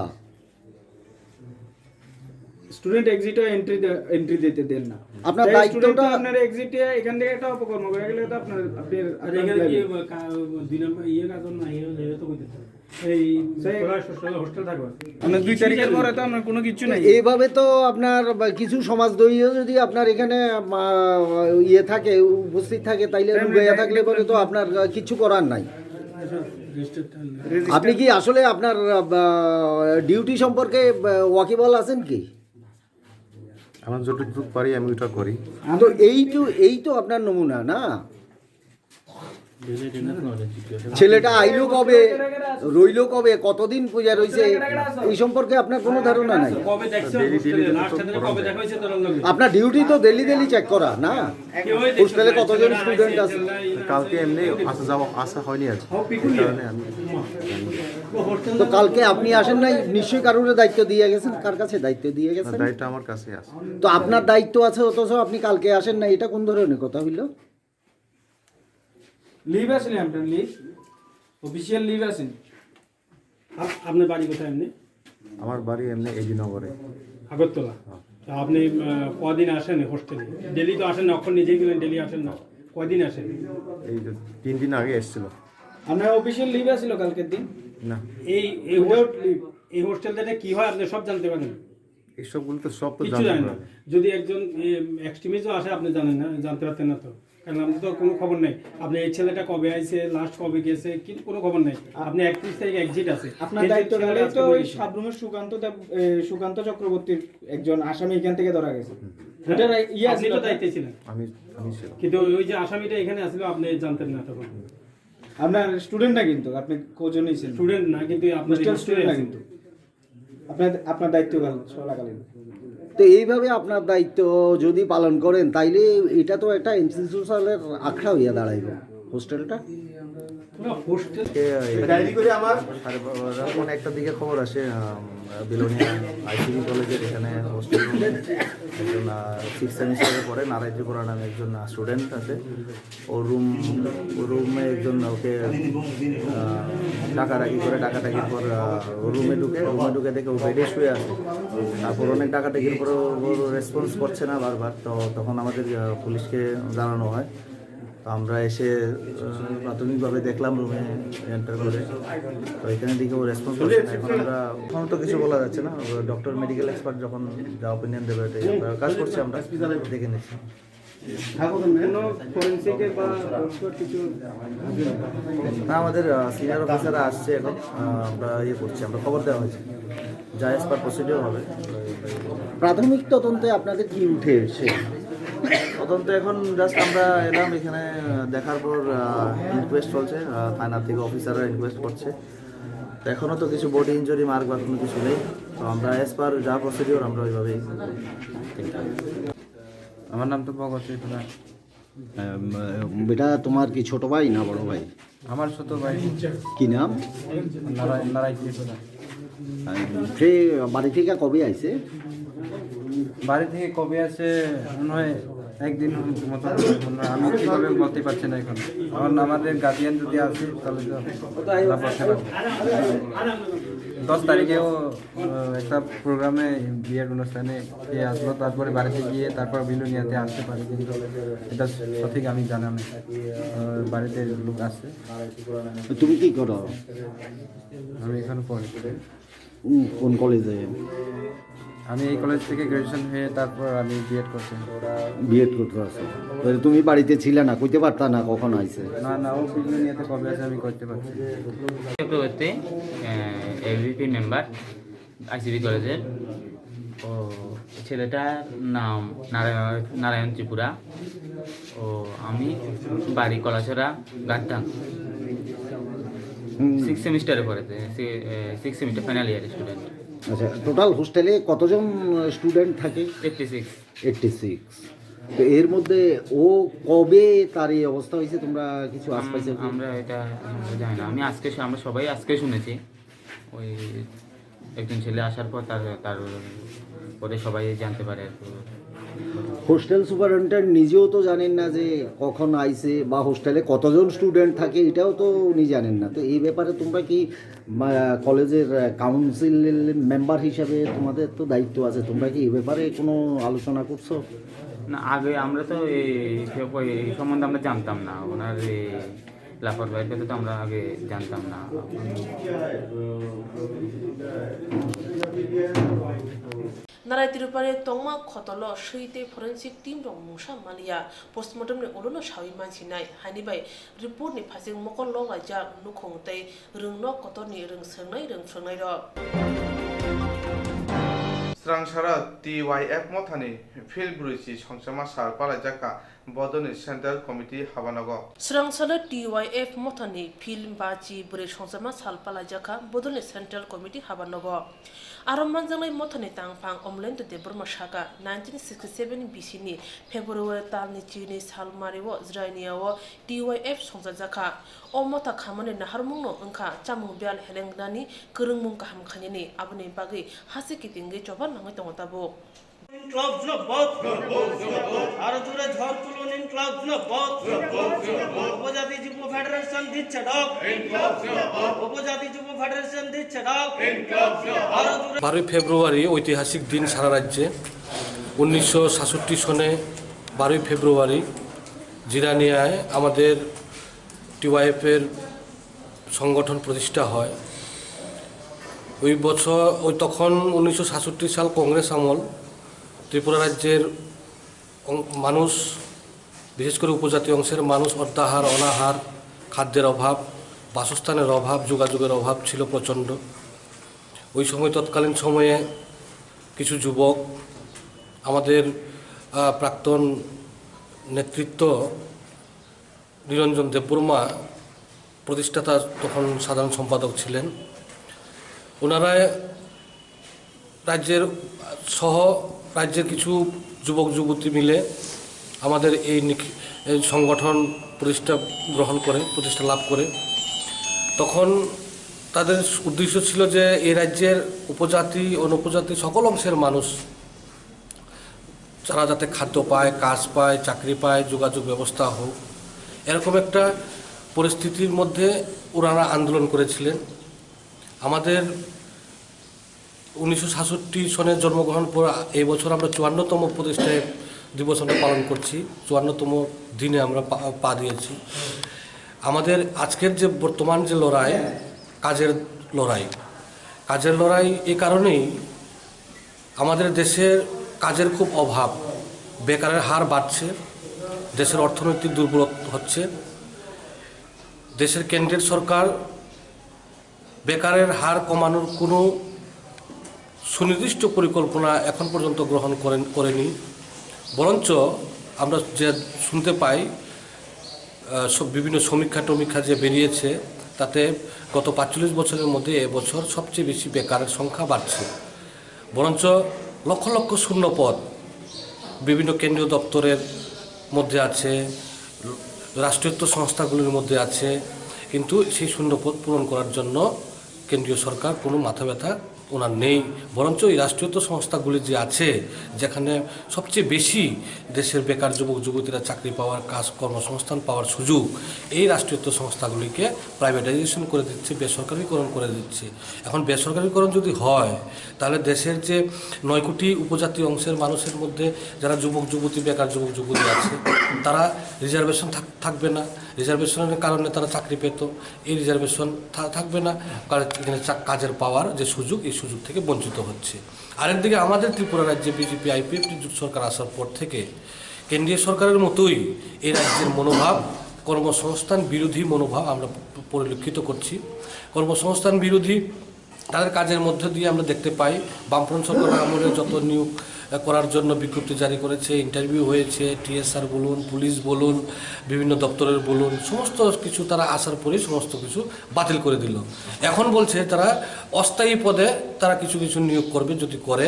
স্টুডেন্ট এক্সিটও এন্ট্রি দে-, এন্ট্রি দিতে দেন না। আপনার তাই দায়িত্বটা স্টুডেন্ট তো আপনার এক্সিটে এখান থেকে একটা অপকর্ম করে গেলে তো আপনার, আপনি, আর আপনার এখানে কি, দায়িত্ব। কা-, দুই নম্বর ইয়ে কাজ না, ইয়ে, ইয়ে তো করতে হবে। এই স্যার, তোরা হোস্টেল, হোস্টেল থাকো। মানে দুই তারিখের পরে তো আপনার কোনো কিচ্ছু নাই। এইভাবে তো আপনার বা কিছু সমাজদ্রোহীও যদি আপনার এখানে, আহ, ইয়ে থাকে, উপস্থিত থাকে, তাইলে তাই লুকাইয়া আমরা থাকলে পরে তো আপনার, আহ, কিচ্ছু করার নাই। রেজিস্টার আপনি কি আসলে আপনার, আহ, ডিউটি সম্পর্কে, আহ, ওয়াকিবহাল আছেন কি? আমার যতটুকু পারি আমি ওটা করি। তো এই তো, এই তো আপনার নমুনা, না? ছেলেটা আইলো কবে, রইলো কবে, কতদিন পূজা রইছে, এই সম্পর্কে আপনার কোনো ধারণা নাই? কবে দেখছে ডেলি, ডেলি হোস্টেলে? ডেলি তো লাস্ট সেদিন কবে দেখা হয়েছে তার লগে? আপনার ডিউটি তো ডেলি ডেলি চেক করা না? হোস্টেলে কতজন স্টুডেন্ট আছে? কালকে এমনি আসা যাওয়া, আসা হয়নি আজ। এই কারণে আমি তো কালকে আপনি আসেন নাই, নিশ্চয়ই কারোর দায়িত্ব দিয়ে গেছেন। কার কাছে দায়িত্ব দিয়ে গেছেন? দায়িত্ব আমার কাছে আছে। তো আপনার দায়িত্ব আছে, অথচ আপনি কালকে আসেন না, এটা কোন ধরনের কথা হইল? লিভ আছে নি আপনার? লিভ, অফিসিয়াল লিভ আছে নি? আপ-, আপনার বাড়ি কোথায় এমনি? আমার বাড়ি এমনি এডি নগরে। আগরতলা। হ্যাঁ। তা আপনি, আহ, কদিন আসেন হোস্টেলে? ডেলি তো আসেন না, অক্ষর নিজেই গেলেন, ডেলি আসেন না। কয়দিন আসেন? এই তো তিন দিন আগে এসেছিল। আপনার অফিসিয়াল লিভ আছিল কালকের দিন? না। এই, এই হোস্ট-, এই হোস্টেলটাতে কি হয় আপনি সব জানতে পারেন? এইসবগুলো তো সব তো কিচ্ছু জানতে জানেন না। পারবে। যদি একজন, এ, এক্সট্রিমিস্টও আসে, আপনি জানেন না, জানতে পারতেন না তো, কারণ আমাদের তো কোনো খবর নেই। আপনি এই ছেলেটা কবে আইছে, লাস্ট কবে গেছে, কিন্তু কোনো খবর নেই। আ-, আপনি একত্রিশ তারিখ এক্সিট আছে। আপনার এই যে দায়িত্ব ছেলেটা গেলেই আজকে তো ওই বলেছে। সাবরুমের সুকান্ত দেব, এ, সুকান্ত চক্রবর্তীর একজন আসামি এখান থেকে ধরা গেছে। হুম। এটা রা-, ইয়ে আপনি আছিল তো আপনার? দায়িত্বে ছিলেন। আমি, আমি ছিলাম। কিন্তু ওই যে আসামিটা এখানে আসলে আপনি জানতেন না তখন। আপনার স্টুডেন্ট না কিন্তু, আপনি খোঁজও নিয়েছেন। স্টুডেন্ট না, কিন্তু আপনার হোস্টেল স্টুডেন্ট না স্টুডেন্ট। কিন্তু। আপনার, আপনার দায়িত্বকাল চলাকালীন। তো এইভাবে আপনার দায়িত্ব যদি পালন করেন, তাইলে এটা তো একটা ইনস্টিটিউশনালের আখড়া হইয়া দাঁড়াইব হোস্টেলটা। না, হোস্টেল এ, এ, ডায়েরি করে আমার সাড়ে বারো, পৌনে একটার দিকে খবর আসে, আম, বিলোনিয়া আইসিবি কলেজের এখানে হোস্টেল রুমে একজন, আহ, সিক্স সেমিস্টারে পড়ে, নারায় ত্রিপুরা নামে একজন, আহ, স্টুডেন্ট আছে। ও রুম, ও রুমে একজন ওকে, আহ, ডাকাডাকি করে, ডাকাডাকির পর, আহ, ও রুমে ঢুকে, রুমে ঢুকে দেখে ও বেডে শুয়ে আছে। তারপর অনেক ডাকাডাকির পরে ও, ও রেসপন্স করছে না বারবার, তো তখন আমাদের, আহ, পুলিশকে জানানো হয়। তো আমরা এসে, আহ, প্রাথমিকভাবে দেখলাম রুমে এন্টার করে, তো এখানে দেখে ও রেসপন্স করছে না। এখন আমরা, এখন তো কিছু বলা যাচ্ছে না, ডক্টর মেডিকেল এক্সপার্ট যখন যা ওপিনিয়ন দেবে, এটাই আমরা কাজ করছি, আমরা দেখে নিচ্ছি। কোনো ফরেন্সিকে বা ডক্টর কিছু? না, আমাদের, আহ, সিনিয়র অফিসাররা আসছে এখন, আহ, আমরা ইয়ে করছি, আমরা খবর দেওয়া হয়েছে, যা অ্যাজ পার প্রসিডিওর হবে। প্রাথমিক তদন্তে আপনাদের কি উঠে এসে? তদন্তে এখন জাস্ট আমরা এলাম এখানে, আহ, দেখার পর, আহ, ইনকোয়েস্ট চলছে, আহ, থানা থেকে অফিসাররা ইনকোয়েস্ট করছে। তো এখনও তো কিছু বডি ইনজুরি মার্ক বা কোনো কিছু নেই, তো আমরা অ্যাজ পার যা প্রসিডিওর আমরা ওইভাবেই। আমার নাম তো ভগত ত্রিপুরা। আম, বেটা, তোমার কি ছোট ভাই না বড় ভাই? আমার ছোট ভাই। কি নাম? নারায়-, নারায় ত্রিপুরা। আম, সে বাড়ি থেকে কবে আইছে? বাড়ি থেকে কবে আসে মনে হয় একদিন মতো, মনে হয়, আমি ঠিকভাবে বলতে পারছি না এখন। কারণ আমাদের গার্ডিয়ান যদি আসে, তাহলে তো আমরা বলতে পারবো। দশ তারিখেও আহ, একটা প্রোগ্রামে, বিয়ের অনুষ্ঠানে খেয়ে আসলো, তারপরে বাড়িতে গিয়ে তারপর বিলোনিয়াতে আসতে পারে, কিন্তু এটা সঠিক আমি জানা নেই। আহ, বাড়িতে লোক আছে। তুমি কি করো? আমি এখানে পড়ি। উম, কোন কলেজে? আমি এই কলেজ থেকে গ্র্যাজুয়েশন হয়ে তারপর আমি বিএড করছি। বিএড করতে আছো? তাহলে তুমি বাড়িতে ছিলে না, কইতে পারতা না কখন আইছে? না, না, ও বিলোনিয়াতে কবে আছে আমি করতে পারছি না। Chakraborty, ABP member. আইসিবি কলেজের। ও, ছেলেটার নাম নারায়ণ, নারায়ণ ত্রিপুরা। ও, আমি বাড়ি কলাছড়া, গাদ্দাং। হুম। সিক্স সেমিস্টারে পড়ে, সি-, এ, সিক্স সেমিস্টার ফাইনাল ইয়ারের স্টুডেন্ট। আচ্ছা, টোটাল হোস্টেলে কতজন স্টুডেন্ট থাকে? Eighty six. Eighty six. তো এর মধ্যে ও কবে তার এই অবস্থা হয়েছে, তোমরা কিছু আম-, আশপাশে কি? আমরা এটা জানি না। আমি আজকে শু-, আমরা সবাই আজকে শুনেছি। ওই একজন ছেলে আসার পর তার, তার পরে সবাই জানতে পারে আর কি। হোস্টেল সুপারিনটেন্ডেন্ট নিজেও তো জানেন না যে কখন আইছে বা হোস্টেলে কতজন স্টুডেন্ট থাকে, এটাও তো উনি জানেন না। তো এই ব্যাপারে তোমরা কি, মা, কলেজের, আহ, কাউন্সিল মেম্বার হিসাবে তোমাদের তো দায়িত্ব আছে, তোমরা কি এই ব্যাপারে কোনো আলোচনা করছো? না, আগে আমরা তো এই, এই সম্বন্ধে আমরা জানতাম না, ওনার এই লাপরবাহির কথা তো আমরা আগে জানতাম না। Narai Tripura ni tongma khotolo swi tei forensic team rok mungsa maliya, postmortem ni ulo no sawi mansinai, haini bai report ni phaising mokol lok laijak nukhung tei rwng nok kotor ni rwng swngnai rwng phwrwngnai rok. Srangsara T Y F mothani field brwi chi songchama sal palaijak kha. Bodolni Central Committee habanogo. Swrang salo T Y F mothani film Bachi Bwrwi Songchakma sal palaijakha Bodolni Central Committee habanogo. Aro manjaknai mothani tangphang Omlendo Debbarma saka, nineteen sixty-seven B C ni February talni chini salmario Jirania o T Y F songchajakha. O motha khamani naharmungno wngkha chamung biyal helengnani kwrwngmung kaham khainani, aboni bagwi hase kitingwi choba nangwi tongo tabuk. Inqilab জিন্দাবাদ। আরো জোরে ঝড় তুলুন, ইনকলাব জিন্দাবাদ। উপজাতি যুব ফেডারেশন দিচ্ছে ডাক। উপজাতি যুব ফেডারেশন দিচ্ছে ডাক। আরো জোরে। বারোই ফেব্রুয়ারি ঐতিহাসিক দিন সারা রাজ্যে। উনিশশো সাতষট্টি সনে বারোই ফেব্রুয়ারি জিরানিয়ায় আমাদের টিওয়াইএফের সংগঠন প্রতিষ্ঠা হয়। ওই বছর, ওই তখন উনিশশো সাতষট্টি সাল কংগ্রেস আমল। ত্রিপুরা রাজ্যের অং-, মানুষ, বিশেষ করে উপজাতি অংশের মানুষ অর্ধাহার, অনাহার, খাদ্যের অভাব, বাসস্থানের অভাব, যোগাযোগের অভাব ছিল প্রচণ্ড। ওই সময়, তৎকালীন সময়ে কিছু যুবক আমাদের, আহ, প্রাক্তন নেতৃত্ব নিরঞ্জন দেববর্মা, প্রতিষ্ঠাতা, তখন সাধারণ সম্পাদক ছিলেন। ওনারা রাজ্যের সহ রাজ্যের কিছু যুবক যুবতী মিলে আমাদের এই নিখ-, এই সংগঠন প্রতিষ্ঠা গ্রহণ করে, প্রতিষ্ঠা লাভ করে। তখন তাদের উদ্দেশ্য ছিল যে এই রাজ্যের উপজাতি, অনুপজাতি সকল অংশের মানুষ তারা যাতে খাদ্য পায়, কাজ পায়, চাকরি পায়, যোগাযোগ ব্যবস্থা হোক, এরকম একটা পরিস্থিতির মধ্যে ওনারা আন্দোলন করেছিলেন। আমাদের উনিশশো সাতষট্টি সনে জন্মগ্রহণ পর এই বছর আমরা চুয়ান্নতম প্রতিষ্ঠা দিবস আমরা পালন করছি, চুয়ান্নতম দিনে আমরা পা, পা দিয়েছি। আমাদের আজকের যে বর্তমান যে লড়াই, কাজের লড়াই, কাজের লড়াই এই কারণেই আমাদের দেশের কাজের খুব অভাব, বেকারের হার বাড়ছে, দেশের অর্থনৈতিক দুর্বল হচ্ছে। দেশের কেন্দ্রের সরকার বেকারের হার কমানোর কোনো সুনির্দিষ্ট পরিকল্পনা এখন পর্যন্ত গ্রহণ করেন, করেনি। বরঞ্চ আমরা যে শুনতে পাই, আহ, সব বিভিন্ন সমীক্ষা টমীক্ষা যে বেরিয়েছে, তাতে গত পাঁচচল্লিশ বছরের মধ্যে এবছর সবচেয়ে বেশি বেকারের সংখ্যা বাড়ছে। বরঞ্চ লক্ষ লক্ষ শূন্যপদ বিভিন্ন কেন্দ্রীয় দপ্তরের মধ্যে আছে, রাষ্ট্রায়ত্ত সংস্থাগুলির মধ্যে আছে, কিন্তু সেই শূন্যপদ পূরণ করার জন্য কেন্দ্রীয় সরকার কোনো মাথা ব্যথা ওনার নেই। বরঞ্চ এই রাষ্ট্রায়ত্ত সংস্থাগুলি যে আছে, যেখানে সবচেয়ে বেশি দেশের বেকার যুবক যুবতীরা চাকরি পাওয়ার, কাজ, কর্মসংস্থান পাওয়ার সুযোগ, এই রাষ্ট্রায়ত্ত সংস্থাগুলিকে প্রাইভেটাইজেশন করে দিচ্ছে, বেসরকারিকরণ করে দিচ্ছে। এখন বেসরকারিকরণ যদি হয়, তাহলে দেশের যে নয় কোটি উপজাতি অংশের মানুষের মধ্যে যারা যুবক যুবতী, বেকার যুবক যুবতী আছে, তারা রিজার্ভেশন থাক-, থাকবে না। রিজার্ভেশনের কারণে তারা চাকরি পেত, এই রিজার্ভেশন থা-, থাকবে না, কারণ এখানে চা-, কাজের পাওয়ার যে সুযোগ, এই সুযোগ থেকে বঞ্চিত হচ্ছে। আরেকদিকে আমাদের ত্রিপুরা রাজ্যে বিজেপি আইপিএফটি জোট সরকার আসার পর থেকে কেন্দ্রীয় সরকারের মতোই এই রাজ্যের মনোভাব, কর্মসংস্থান বিরোধী মনোভাব আমরা প-, পরিলক্ষিত করছি। কর্মসংস্থান বিরোধী তাদের কাজের মধ্য দিয়ে আমরা দেখতে পাই, বামফ্রন্ট সরকার আমলে যত নিয়োগ, আহ, করার জন্য বিজ্ঞপ্তি জারি করেছে, ইন্টারভিউ হয়েছে, টিএসআর বলুন, পুলিশ বলুন, বিভিন্ন দপ্তরের বলুন, সমস্ত কিছু তারা আসার পরেই সমস্ত কিছু বাতিল করে দিল। এখন বলছে তারা অস্থায়ী পদে তারা কিছু কিছু নিয়োগ করবে, যদি করে,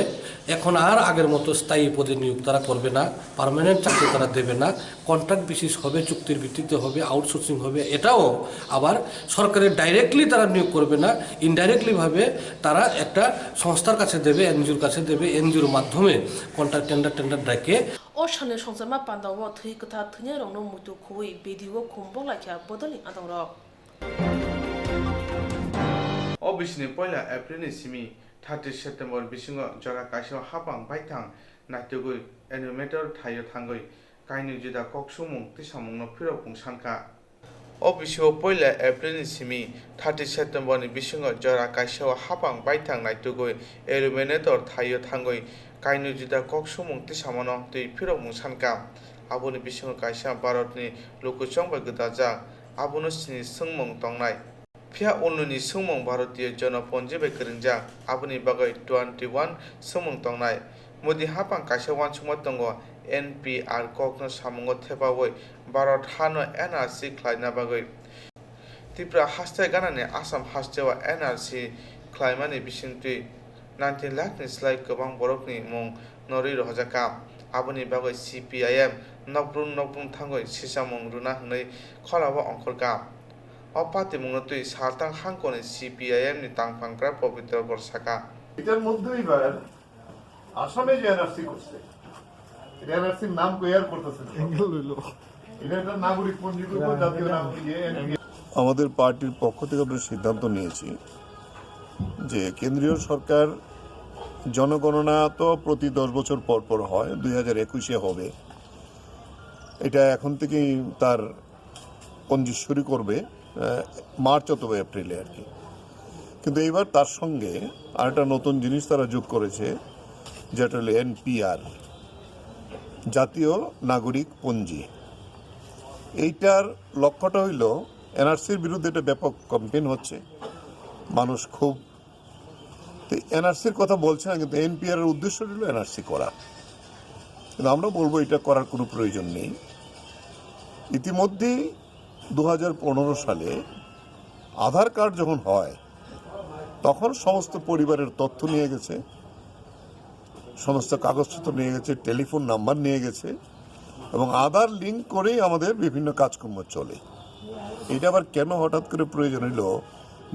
এখন আর আগের মতো স্থায়ী পদে নিয়োগ তারা করবে না, পার্মানেন্ট চাকরি তারা দেবে না। কন্ট্রাক্ট বেসিস হবে, চুক্তির ভিত্তিতে হবে, আউটসোর্সিং হবে, এটাও আবার সরকারের ডাইরেক্টলি তারা নিয়োগ করবে না, ইনডাইরেক্টলি ভাবে তারা একটা সংস্থার কাছে দেবে, এনজিওর কাছে দেবে, এনজিওর মাধ্যমে কন্ট্রাক্ট টেন্ডার, টেন্ডার ডেকে। O salni songchakma pandao thwi kwthar thwinairokno muitu khuwi bedi o khum bok laikha bodolni adongrok. O bisini poila April ni simi thirty September bisingo jora kaisa hapang baithang naitugwi Environmental thaio thangwi kainwi juda kok sumung tisamungno phirok pung sankha. O bisio poila April ni simi thirty September ni bisingo jora kaisa o hapang baithang naitugwi Environmental thaio thangwi kainwi juda kok sumung tisamano twi phirok mung sankha. Aboni bisingo kaisa Bharat ni lukuchong bai gwdajak, abono sini swngmung tongnai. Phiya ulnini swngmung Bharatiyo Jonoponji bai kwrwngjak, aboni bagwi twenty one swngmung tongnai. Modi hapang kaisa uansukma tongo, N P R kokno samungo thepaui Bharat hano N R C khlaina bagwi Tripura haste ganani Assam hasteo N R C khlaimani bisingtwi nineteen lakh ni slai kwbang borokni mung norwi rohorjakha. Aboni bagwi C P I M nokbrung nokbrung thangwi sisamung rwna hwnwi khorao ongkhorkha. O patimungno twi saltang hangkoni C P I M ni tangphangkra Pabitra Gorkha sakha. এটার মধ্যে এবার আসামে যে এনআরসি করছে, এটা এনআরসির নাম কই আর করতেছে না। এটা একটা নাগরিক পঞ্জীকরণ, জাতীয় নাগরিক, ইয়ে, এনপিআর। আমাদের পার্টির পক্ষ থেকে আমরা সিদ্ধান্ত নিয়েছি যে কেন্দ্রীয় সরকার জনগণনা তো প্রতি দশ বছর পর পর হয়, দুই হাজার একুশে হবে। এটা এখন থেকেই তার পঞ্জি শুরু করবে, আহ, মার্চ অথবা এপ্রিলে আর কি। কিন্তু এইবার তার সঙ্গে আরেকটা নতুন জিনিস তারা যোগ করেছে, যেটা হলো এনপিআর, জাতীয় নাগরিক পঞ্জি। এইটার লক্ষ্যটা হইল, এনআরসির বিরুদ্ধে একটা ব্যাপক ক্যাম্পেইন হচ্ছে, মানুষ খুব, তো এনআরসির কথা বলছে না, কিন্তু এনপিআর এর উদ্দেশ্য হলো এনআরসি করা। কিন্তু আমরা বলবো এটা করার কোনো প্রয়োজন নেই। ইতিমধ্যেই দু হাজার পনেরো সালে আধার কার্ড যখন হয়, তখন সমস্ত পরিবারের তথ্য নিয়ে গেছে, সমস্ত কাগজপত্র নিয়ে গেছে, টেলিফোন নাম্বার নিয়ে গেছে, এবং আধার লিংক করেই আমাদের বিভিন্ন কাজকর্ম চলে। এটা আবার কেন হঠাৎ করে প্রয়োজন হইল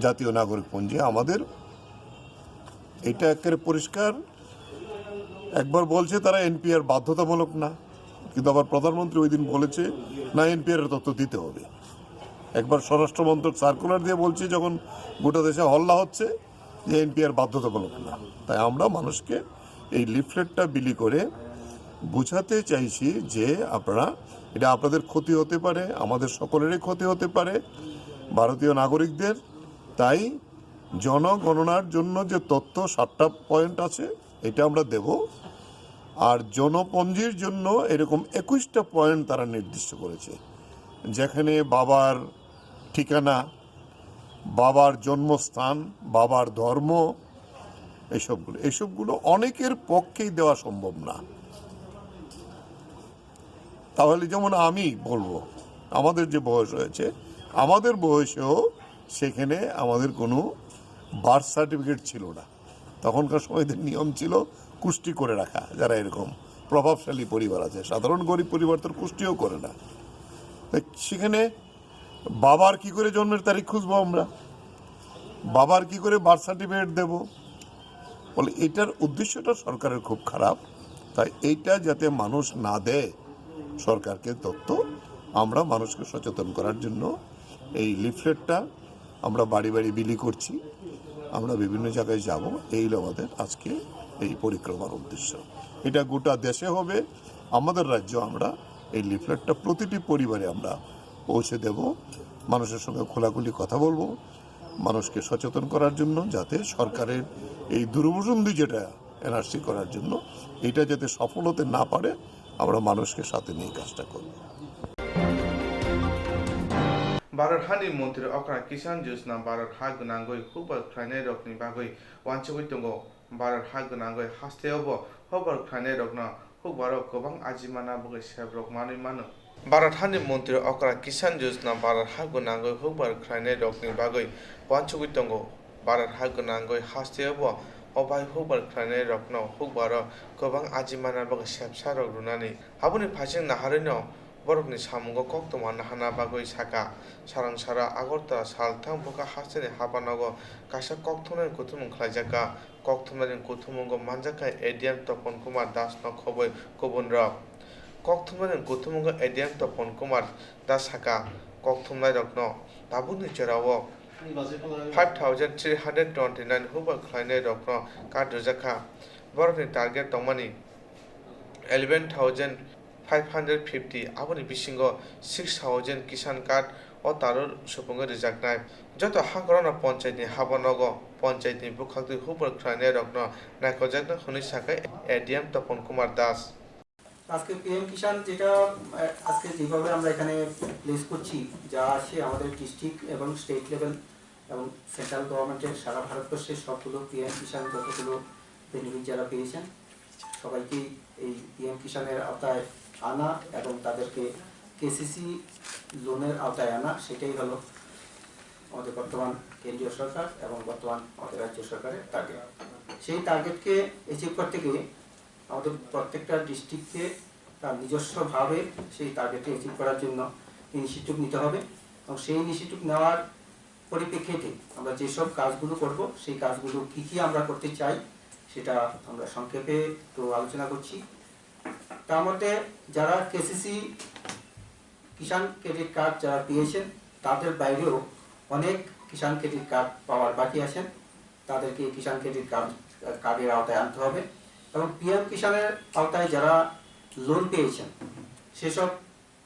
জাতীয় নাগরিক পঞ্জি? আমাদের এটা একেবারে পরিষ্কার, একবার বলছে তারা এনপিআর বাধ্যতামূলক না, কিন্তু আবার প্রধানমন্ত্রী ওই দিন বলেছে, না, এনপিআর এর তথ্য দিতে হবে। একবার স্বরাষ্ট্র মন্ত্রক সার্কুলার দিয়ে বলছে, যখন গোটা দেশে হল্লা হচ্ছে, যে এনপিআর বাধ্যতামূলক না। তাই আমরা মানুষকে এই লিফলেটটা বিলি করে বুঝাতে চাইছি যে আপনারা, এটা আপনাদের ক্ষতি হতে পারে, আমাদের সকলেরই ক্ষতি হতে পারে, ভারতীয় নাগরিকদের। তাই জনগণনার জন্য যে তথ্য সাতটা পয়েন্ট আছে, এটা আমরা দেব। আর জনপঞ্জির জন্য এরকম একুশটা পয়েন্ট তারা নির্দিষ্ট করেছে, যেখানে বাবার ঠিকানা, বাবার জন্মস্থান, বাবার ধর্ম, এইসবগুলো, এইসবগুলো অনেকের পক্ষেই দেওয়া সম্ভব না। তাহলে যেমন আমি বলবো, আমাদের যে বয়স হয়েছে, আমাদের বয়সেও সেখানে আমাদের কোনো বার্থ সার্টিফিকেট ছিল না। তখনকার সময়দের নিয়ম ছিল কুষ্টি করে রাখা, যারা এরকম প্রভাবশালী পরিবার আছে। সাধারণ গরিব পরিবার তো কুষ্টিও করে না। তো সেখানে বাবার কি করে জন্মের তারিখ খুঁজবো আমরা, বাবার কি করে বার্থ সার্টিফিকেট দেব? বলে, এটার উদ্দেশ্যটা সরকারের খুব খারাপ। তাই এইটা যাতে মানুষ না দেয় সরকারকে তথ্য, আমরা মানুষকে সচেতন করার জন্য এই লিফলেটটা আমরা বাড়ি বাড়ি বিলি করছি। আমরা বিভিন্ন জায়গায় যাব, এই হলো আমাদের আজকে এই পরিক্রমার উদ্দেশ্য। এটা গোটা দেশে হবে। আমাদের রাজ্য আমরা এই লিফলেটটা প্রতিটি পরিবারে আমরা পৌঁছে দেব, মানুষের সঙ্গে খোলাখুলি কথা বলবো, মানুষকে সচেতন করার জন্য, যাতে সরকারের এই দুরভিসন্ধি যেটা এনআরসি করার জন্য, এটা যাতে সফল হতে না পারে, আমরা মানুষকে সাথে নিয়ে কাজটা করব। Bharat hani montri okra Kisan Yojana Bharat ha gwnangwi hukbar khlainai rokni bagwi wansugwi tongo. Bharat ha gwnangwi hasteo bo hukbar khlainai rokno hukbaro kwbang ajimana bagwi sebrok manwi mano. Bharat hani montri okra Kisan Yojana Bharat ha gwnangwi hukbar khlainai rokni bagwi wansugwi tongo. Bharat ha gwnangwi hasteo bo o bai hukbar khlainai rokno hukbaro kwbang ajimana bagwi sepsa rok rwnani. Aboni phaising naharwino borokni samungo koktwma nahana bagwi sakha. Sarang sara Agartala salthang bwkha hasteni habanogo kaisa kokthumnai kuthumung khlaijakha. Kokthumnaini kuthumungo manjakha A D M Topon Kumar Das no khobwi kubunrok. Kokthumnaini kuthumungo A D M Topon Kumar Das sakha, kokthumnairokno tabukni jorao five thousand three hundred twenty nine hukbar khlainairokno card rwjakha. Borokni target tongmani eleven thousand five hundred fifty, aboni bisingo six thousand Kisan card o tarur supungwi rwjaknai. Joto hakrokno ponchaitni habanogo ponchaitni bwkhaktwi hukbar khlainairokno naikojaknai hwnwi sakha A D M Topon Kumar Das. আজকে পিএম কিষাণ যেটা, আহ, আজকে যেভাবে আমরা এখানে প্লেস করছি, যা আসে আমাদের ডিস্ট্রিক্ট এবং স্টেট লেভেল এবং সেন্ট্রাল গভর্নমেন্টের সারা ভারতবর্ষের সবগুলো পিএম কিষাণ যতগুলো বেনিফিট যারা পেয়েছেন, সবাইকেই এই পিএম কিষাণের আওতায় আনা এবং তাদেরকে কেসিসি লোনের আওতায় আনা, সেটাই হলো আমাদের বর্তমান কেন্দ্রীয় সরকার এবং বর্তমান আমাদের রাজ্য সরকারের টার্গেট। সেই টার্গেটকে অ্যাচিভ করতে গিয়ে আমাদের প্রত্যেকটা ডিস্ট্রিক্টকে তার নিজস্বভাবে সেই টার্গেটকে অ্যাচিভ করার জন্য ইনিশিয়েটিভ নিতে হবে এবং সেই ইনিশিয়েটিভ নেওয়ার পরিপ্রেক্ষিতে আমরা যেসব কাজগুলো করব, সেই কাজগুলো কী কী আমরা করতে চাই, সেটা আমরা সংক্ষেপে একটু আলোচনা করছি। তার মধ্যে যারা কেসিসি কিষাণ ক্রেডিট কার্ড যারা পেয়েছেন, তাদের বাইরেও অনেক কিষাণ ক্রেডিট কার্ড পাওয়ার বাকি আছেন, তাদেরকে কিষাণ ক্রেডিট কার্ড, কার্ডের আওতায় আনতে হবে। এবং পিএম কিষাণের আওতায় যারা লোন পেয়েছেন, সেসব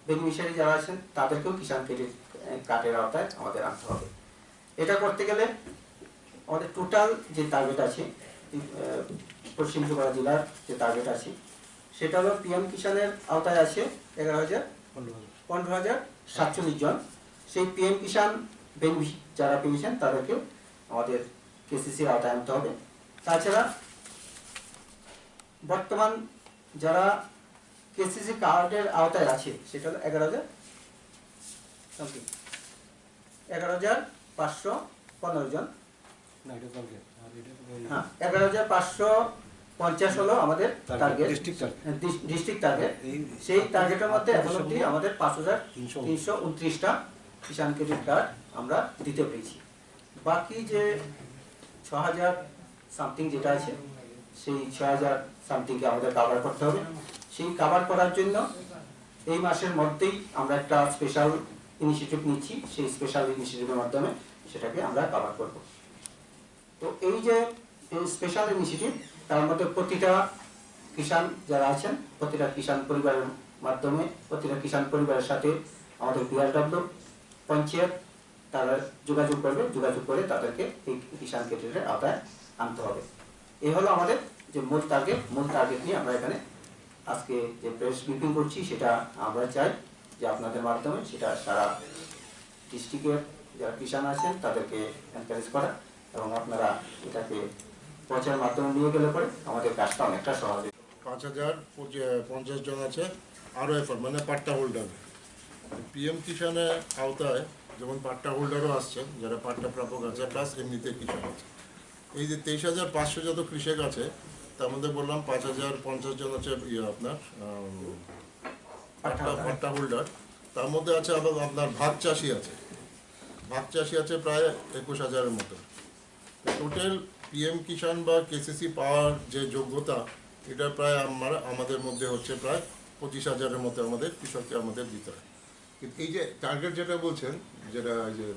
বেনিফিশিয়ারি যারা আছেন, তাদেরকেও কিষাণ ক্রেডিট, এ, কার্ডের আওতায় আমাদের আনতে হবে। এটা করতে গেলে আমাদের টোটাল যে টার্গেট আছে, এ, পশ্চিম ত্রিপুরা জেলার যে টার্গেট আছে, সেটা হলো পিএম কিষাণের আওতায় আছে এগারো হাজার, পনেরো হাজার সাতচল্লিশ জন। সেই পিএম কিষাণ বেনিফিশিয়ারি যারা পেয়েছেন, তাদেরকেও আমাদের কেসিসির আওতায় আনতে হবে। তাছাড়া বর্তমান যারা কেসিসি কার্ডের আওতায় আছে, সেটা হলো এগারো হাজার সামথিং, এগারো হাজার পাঁচশো পনেরো জন। না, এটা target। আর এটা তো হলো হ্যাঁ, এগারো হাজার পাঁচশো পঞ্চাশ হলো আমাদের টার্গেট, টার্গেট। District target. ডিস-, ডিস্ট্রিক্ট টার্গেট। এই সেই টার্গেটের মধ্যে এখনো অবধি আমাদের পাঁচ হাজার তিনশো উনত্রিশটা কিষাণ ক্রেডিট কার্ড আমরা দিতে পেরেছি। বাকি যে ছ হাজার সামথিং যেটা আছে, সেই ছ হাজার সামথিংকে আমাদের কভার করতে হবে। সেই কভার করার জন্য এই মাসের মধ্যেই আমরা একটা স্পেশাল ইনিশিয়েটিভ নিচ্ছি, সেই স্পেশাল ইনিশিয়েটিভের মাধ্যমে সেটাকে আমরা কভার করব। তো এই যে স্পেশাল ইনিশিয়েটিভ, তার মধ্যে প্রতিটা কিষাণ যারা আছেন, প্রতিটা কিষাণ পরিবারের মাধ্যমে, প্রতিটা কিষাণ পরিবারের সাথে আমাদের বিআরডব্লিউ, পঞ্চায়েত, তারা যোগাযোগ করবে, যোগাযোগ করে তাদেরকে এই কিষাণ ক্রেডিটের আওতায় আনতে হবে। এই হলো আমাদের যে মূল টার্গেট। মূল টার্গেট নিয়ে আমরা এখানে আজকে যে প্রেস ব্রিফিং করছি, সেটা আমরা চাই যে আপনাদের মাধ্যমে সেটা সারা ডিস্ট্রিক্টের যারা কিষাণ আছেন, তাদেরকে এনকারেজ করা এবং আপনারা এটাকে প্রচার মাধ্যমে নিয়ে গেলে পরে আমাদের কাজটা অনেকটা সহজ হবে। পাঁচ হাজার পঞ্চাশ জন আছে আরও এফআর, মানে পাট্টা হোল্ডার। পিএম কিষাণের আওতায় যেমন পাট্টা হোল্ডারও আসছেন, যারা পাট্টা প্রাপক আছে, প্লাস এমনিতে কৃষক আছে। এই যে তেইশ হাজার পাঁচশো যত কৃষক আছে, তার মধ্যে বললাম পাঁচ হাজার পঞ্চাশ জন আছে, ইয়ে, আপনার, আম, পাট্টা, পাট্টা হোল্ডার। তার মধ্যে আছে আবার আপনার ভাগ চাষি আছে, ভাগ চাষি আছে প্রায় একুশ হাজারের মতো। টোটাল পিএম কিষাণ বা কেসিসি পাওয়ার যে যোগ্যতা, এটা প্রায় আমার, আমাদের মধ্যে হচ্ছে প্রায় পঁচিশ হাজারের মতো আমাদের কৃষককে আমাদের দিতে হয়। কিন্তু এই যে টার্গেট যেটা বলছেন, যেটা এই যে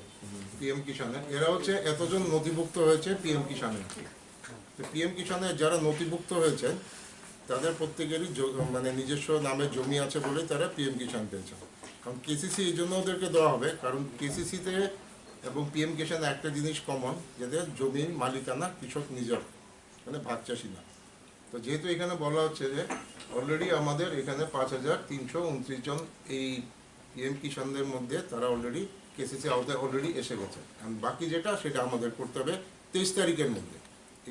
পিএম কিষাণের, এরা হচ্ছে এতজন নথিভুক্ত হয়েছে পিএম কিষাণের। তো পিএম কিষাণে যারা নথিভুক্ত হয়েছেন, তাদের প্রত্যেকেরই জ-, মানে নিজস্ব নামে জমি আছে বলেই তারা পিএম কিষাণ পেয়েছেন। কারণ কেসিসি এই জন্য ওদেরকে দেওয়া হবে, কারণ কেসিসিতে এবং পিএম কিষাণে একটা জিনিস কমন, যাদের জমির মালিকানা কৃষক নিজের, মানে ভাগ চাষি না। তো যেহেতু এখানে বলা হচ্ছে যে অলরেডি আমাদের এখানে পাঁচ হাজার তিনশো উনত্রিশ জন এই পিএম কিষাণদের মধ্যে তারা অলরেডি কেসিসি আওতায় অলরেডি এসে গেছে। এখন বাকি যেটা, সেটা আমাদের করতে হবে তেইশ তারিখের মধ্যে।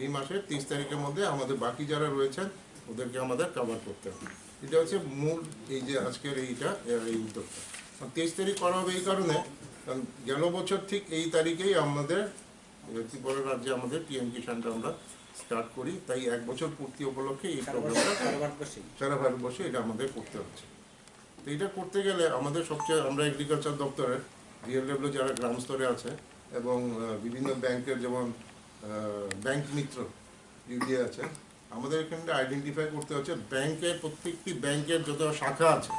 এই মাসের তেইশ তারিখের মধ্যে আমাদের বাকি যারা রয়েছেন, ওদেরকে আমাদের কভার করতে হবে। এটা হচ্ছে মূল এই যে আজকের এইটা, এই উদ্যোগটা। আর তেইশ তারিখ করা হবে এই কারণে, কারণ গেল বছর ঠিক এই তারিখেই আমাদের, এ, ত্রিপুরা রাজ্যে আমাদের পিএম কিষাণটা আমরা স্টার্ট করি, তাই এক বছর পূর্তি উপলক্ষে এই সারা প্রোগ্রামটা বছর, সারা ভারতবর্ষেই। সারা ভারতবর্ষে এটা আমাদের করতে হচ্ছে। তো এটা করতে গেলে আমাদের সবচেয়ে, আমরা এগ্রিকালচার দপ্তরের ভিএলডব্লিউ যারা গ্রাম স্তরে আছে এবং, আহ, বিভিন্ন ব্যাংকের যেমন, আহ, ব্যাংক মিত্র ইউডিএ আছে, আমাদের এখানে আইডেন্টিফাই করতে হচ্ছে ব্যাংকের, প্রত্যেকটি ব্যাংকের যত শাখা আছে,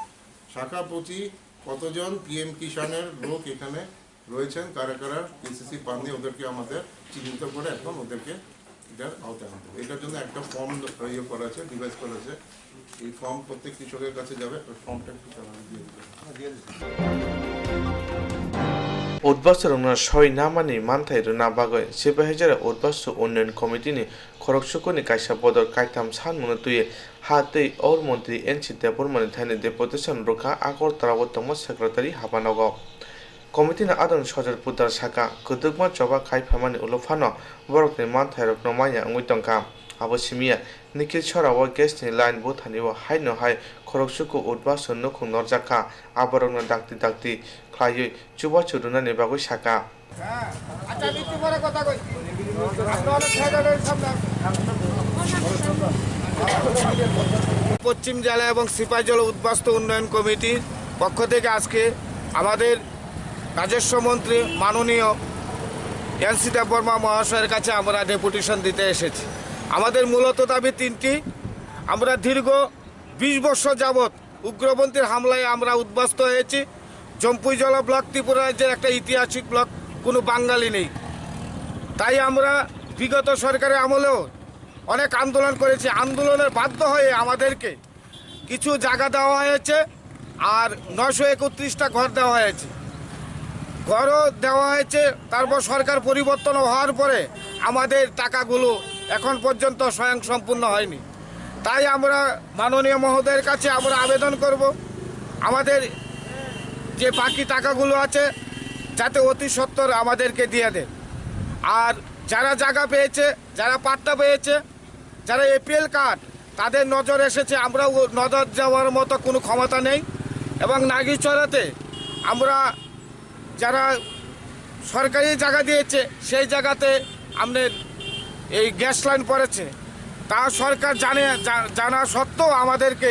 শাখা প্রতি কতজন পিএম কিষাণের লোক এখানে রয়েছেন, কারা কারা কেসিসি পাননি, ওদেরকে আমাদের চিহ্নিত করে এখন ওদেরকে এটার আওতায় আনতে হবে। এটার জন্য একটা ফর্ম ইয়ে করা আছে, ডিভাইস করা আছে। এই ফর্ম প্রত্যেক কৃষকের কাছে যাবে, ওই ফর্মটা একটু তারা দিয়ে দিতে হবে। Utbasarokno soi namani manthai rwna bagwi Sipahijarai Utbasu Unnayan Committee ni khoroksukurni kaisa bodol kaitham sanmungno twiwi ha tei or montri N C Debbarmani thani deputation rwkha Agartala o tongma secretary habanogo. Committee ni adon Sojor Poddar saka, kwdwkma choba khai phaimani ulo phano borokni manthairokno manya wngwi tongkha. Abo simiya, Nikhil Sora o gas ni line bwthani o haino hai khoroksuku udbasu nukhung norjak kha, aborokno dakti dakti khlaiwi chubachu rwnani bagwi saka. পশ্চিম জেলা এবং সিপাহীজলা উদ্বাস্তু উন্নয়ন কমিটির পক্ষ থেকে আজকে আমাদের রাজস্ব মন্ত্রী মাননীয় এনসি দেববর্মা মহাশয়ের কাছে আমরা ডেপুটেশন দিতে এসেছি। আমাদের মূলত দাবি তিনটি। আমরা দীর্ঘ বিশ বছর যাবত উগ্রপন্থীর হামলায় আমরা উদ্বাস্তু হয়েছি। জম্পুইজলা ব্লক ত্রিপুরা রাজ্যের একটা ঐতিহাসিক ব্লক, কোনো বাঙালি নেই। তাই আমরা বিগত সরকারের আমলেও অনেক আন্দোলন করেছি। আন্দোলনের বাধ্য হয়ে আমাদেরকে কিছু জায়গা দেওয়া হয়েছে, আর নয়শো একত্রিশটা ঘর দেওয়া হয়েছে। ঘরও দেওয়া হয়েছে, তারপর সরকার পরিবর্তন হওয়ার পরে আমাদের টাকাগুলো এখন পর্যন্ত স্বয়ংসম্পূর্ণ হয়নি। তাই আমরা মাননীয় মহোদয়ের কাছে আমরা আবেদন করব, আমাদের যে বাকি টাকাগুলো আছে যাতে অতি সত্বর আমাদেরকে দিয়ে দেন। আর যারা জায়গা পেয়েছে, যারা পাট্টা পেয়েছে, যারা এপিএল কার্ড, তাদের নজর এসেছে, আমরা ও নজর যাওয়ার মতো কোনো ক্ষমতা নেই। এবং নাগিরচড়াতে আমরা যারা সরকারি জায়গা দিয়েছে, সেই জায়গাতে আমাদের এই গ্যাস লাইন পড়েছে, তা সরকার জানে, জা-, জানা সত্ত্বেও আমাদেরকে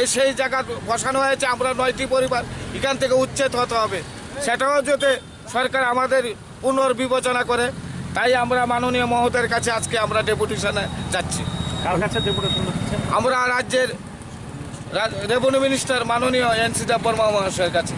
এই সেই জায়গা বসানো হয়েছে। আমরা নয়টি পরিবার এখান থেকে উচ্ছেদ হতে হবে, সেটাও যাতে সরকার আমাদের পুনর্বিবেচনা করে। তাই আমরা মাননীয় মহোদয়ের কাছে আজকে আমরা ডেপুটেশনে যাচ্ছি। কার কাছে ডেপুটেশন দিচ্ছেন? আমরা রাজ্যের রা-, রেভিনিউ মিনিস্টার মাননীয় এনসি দেববর্মা মহাশয়ের কাছে।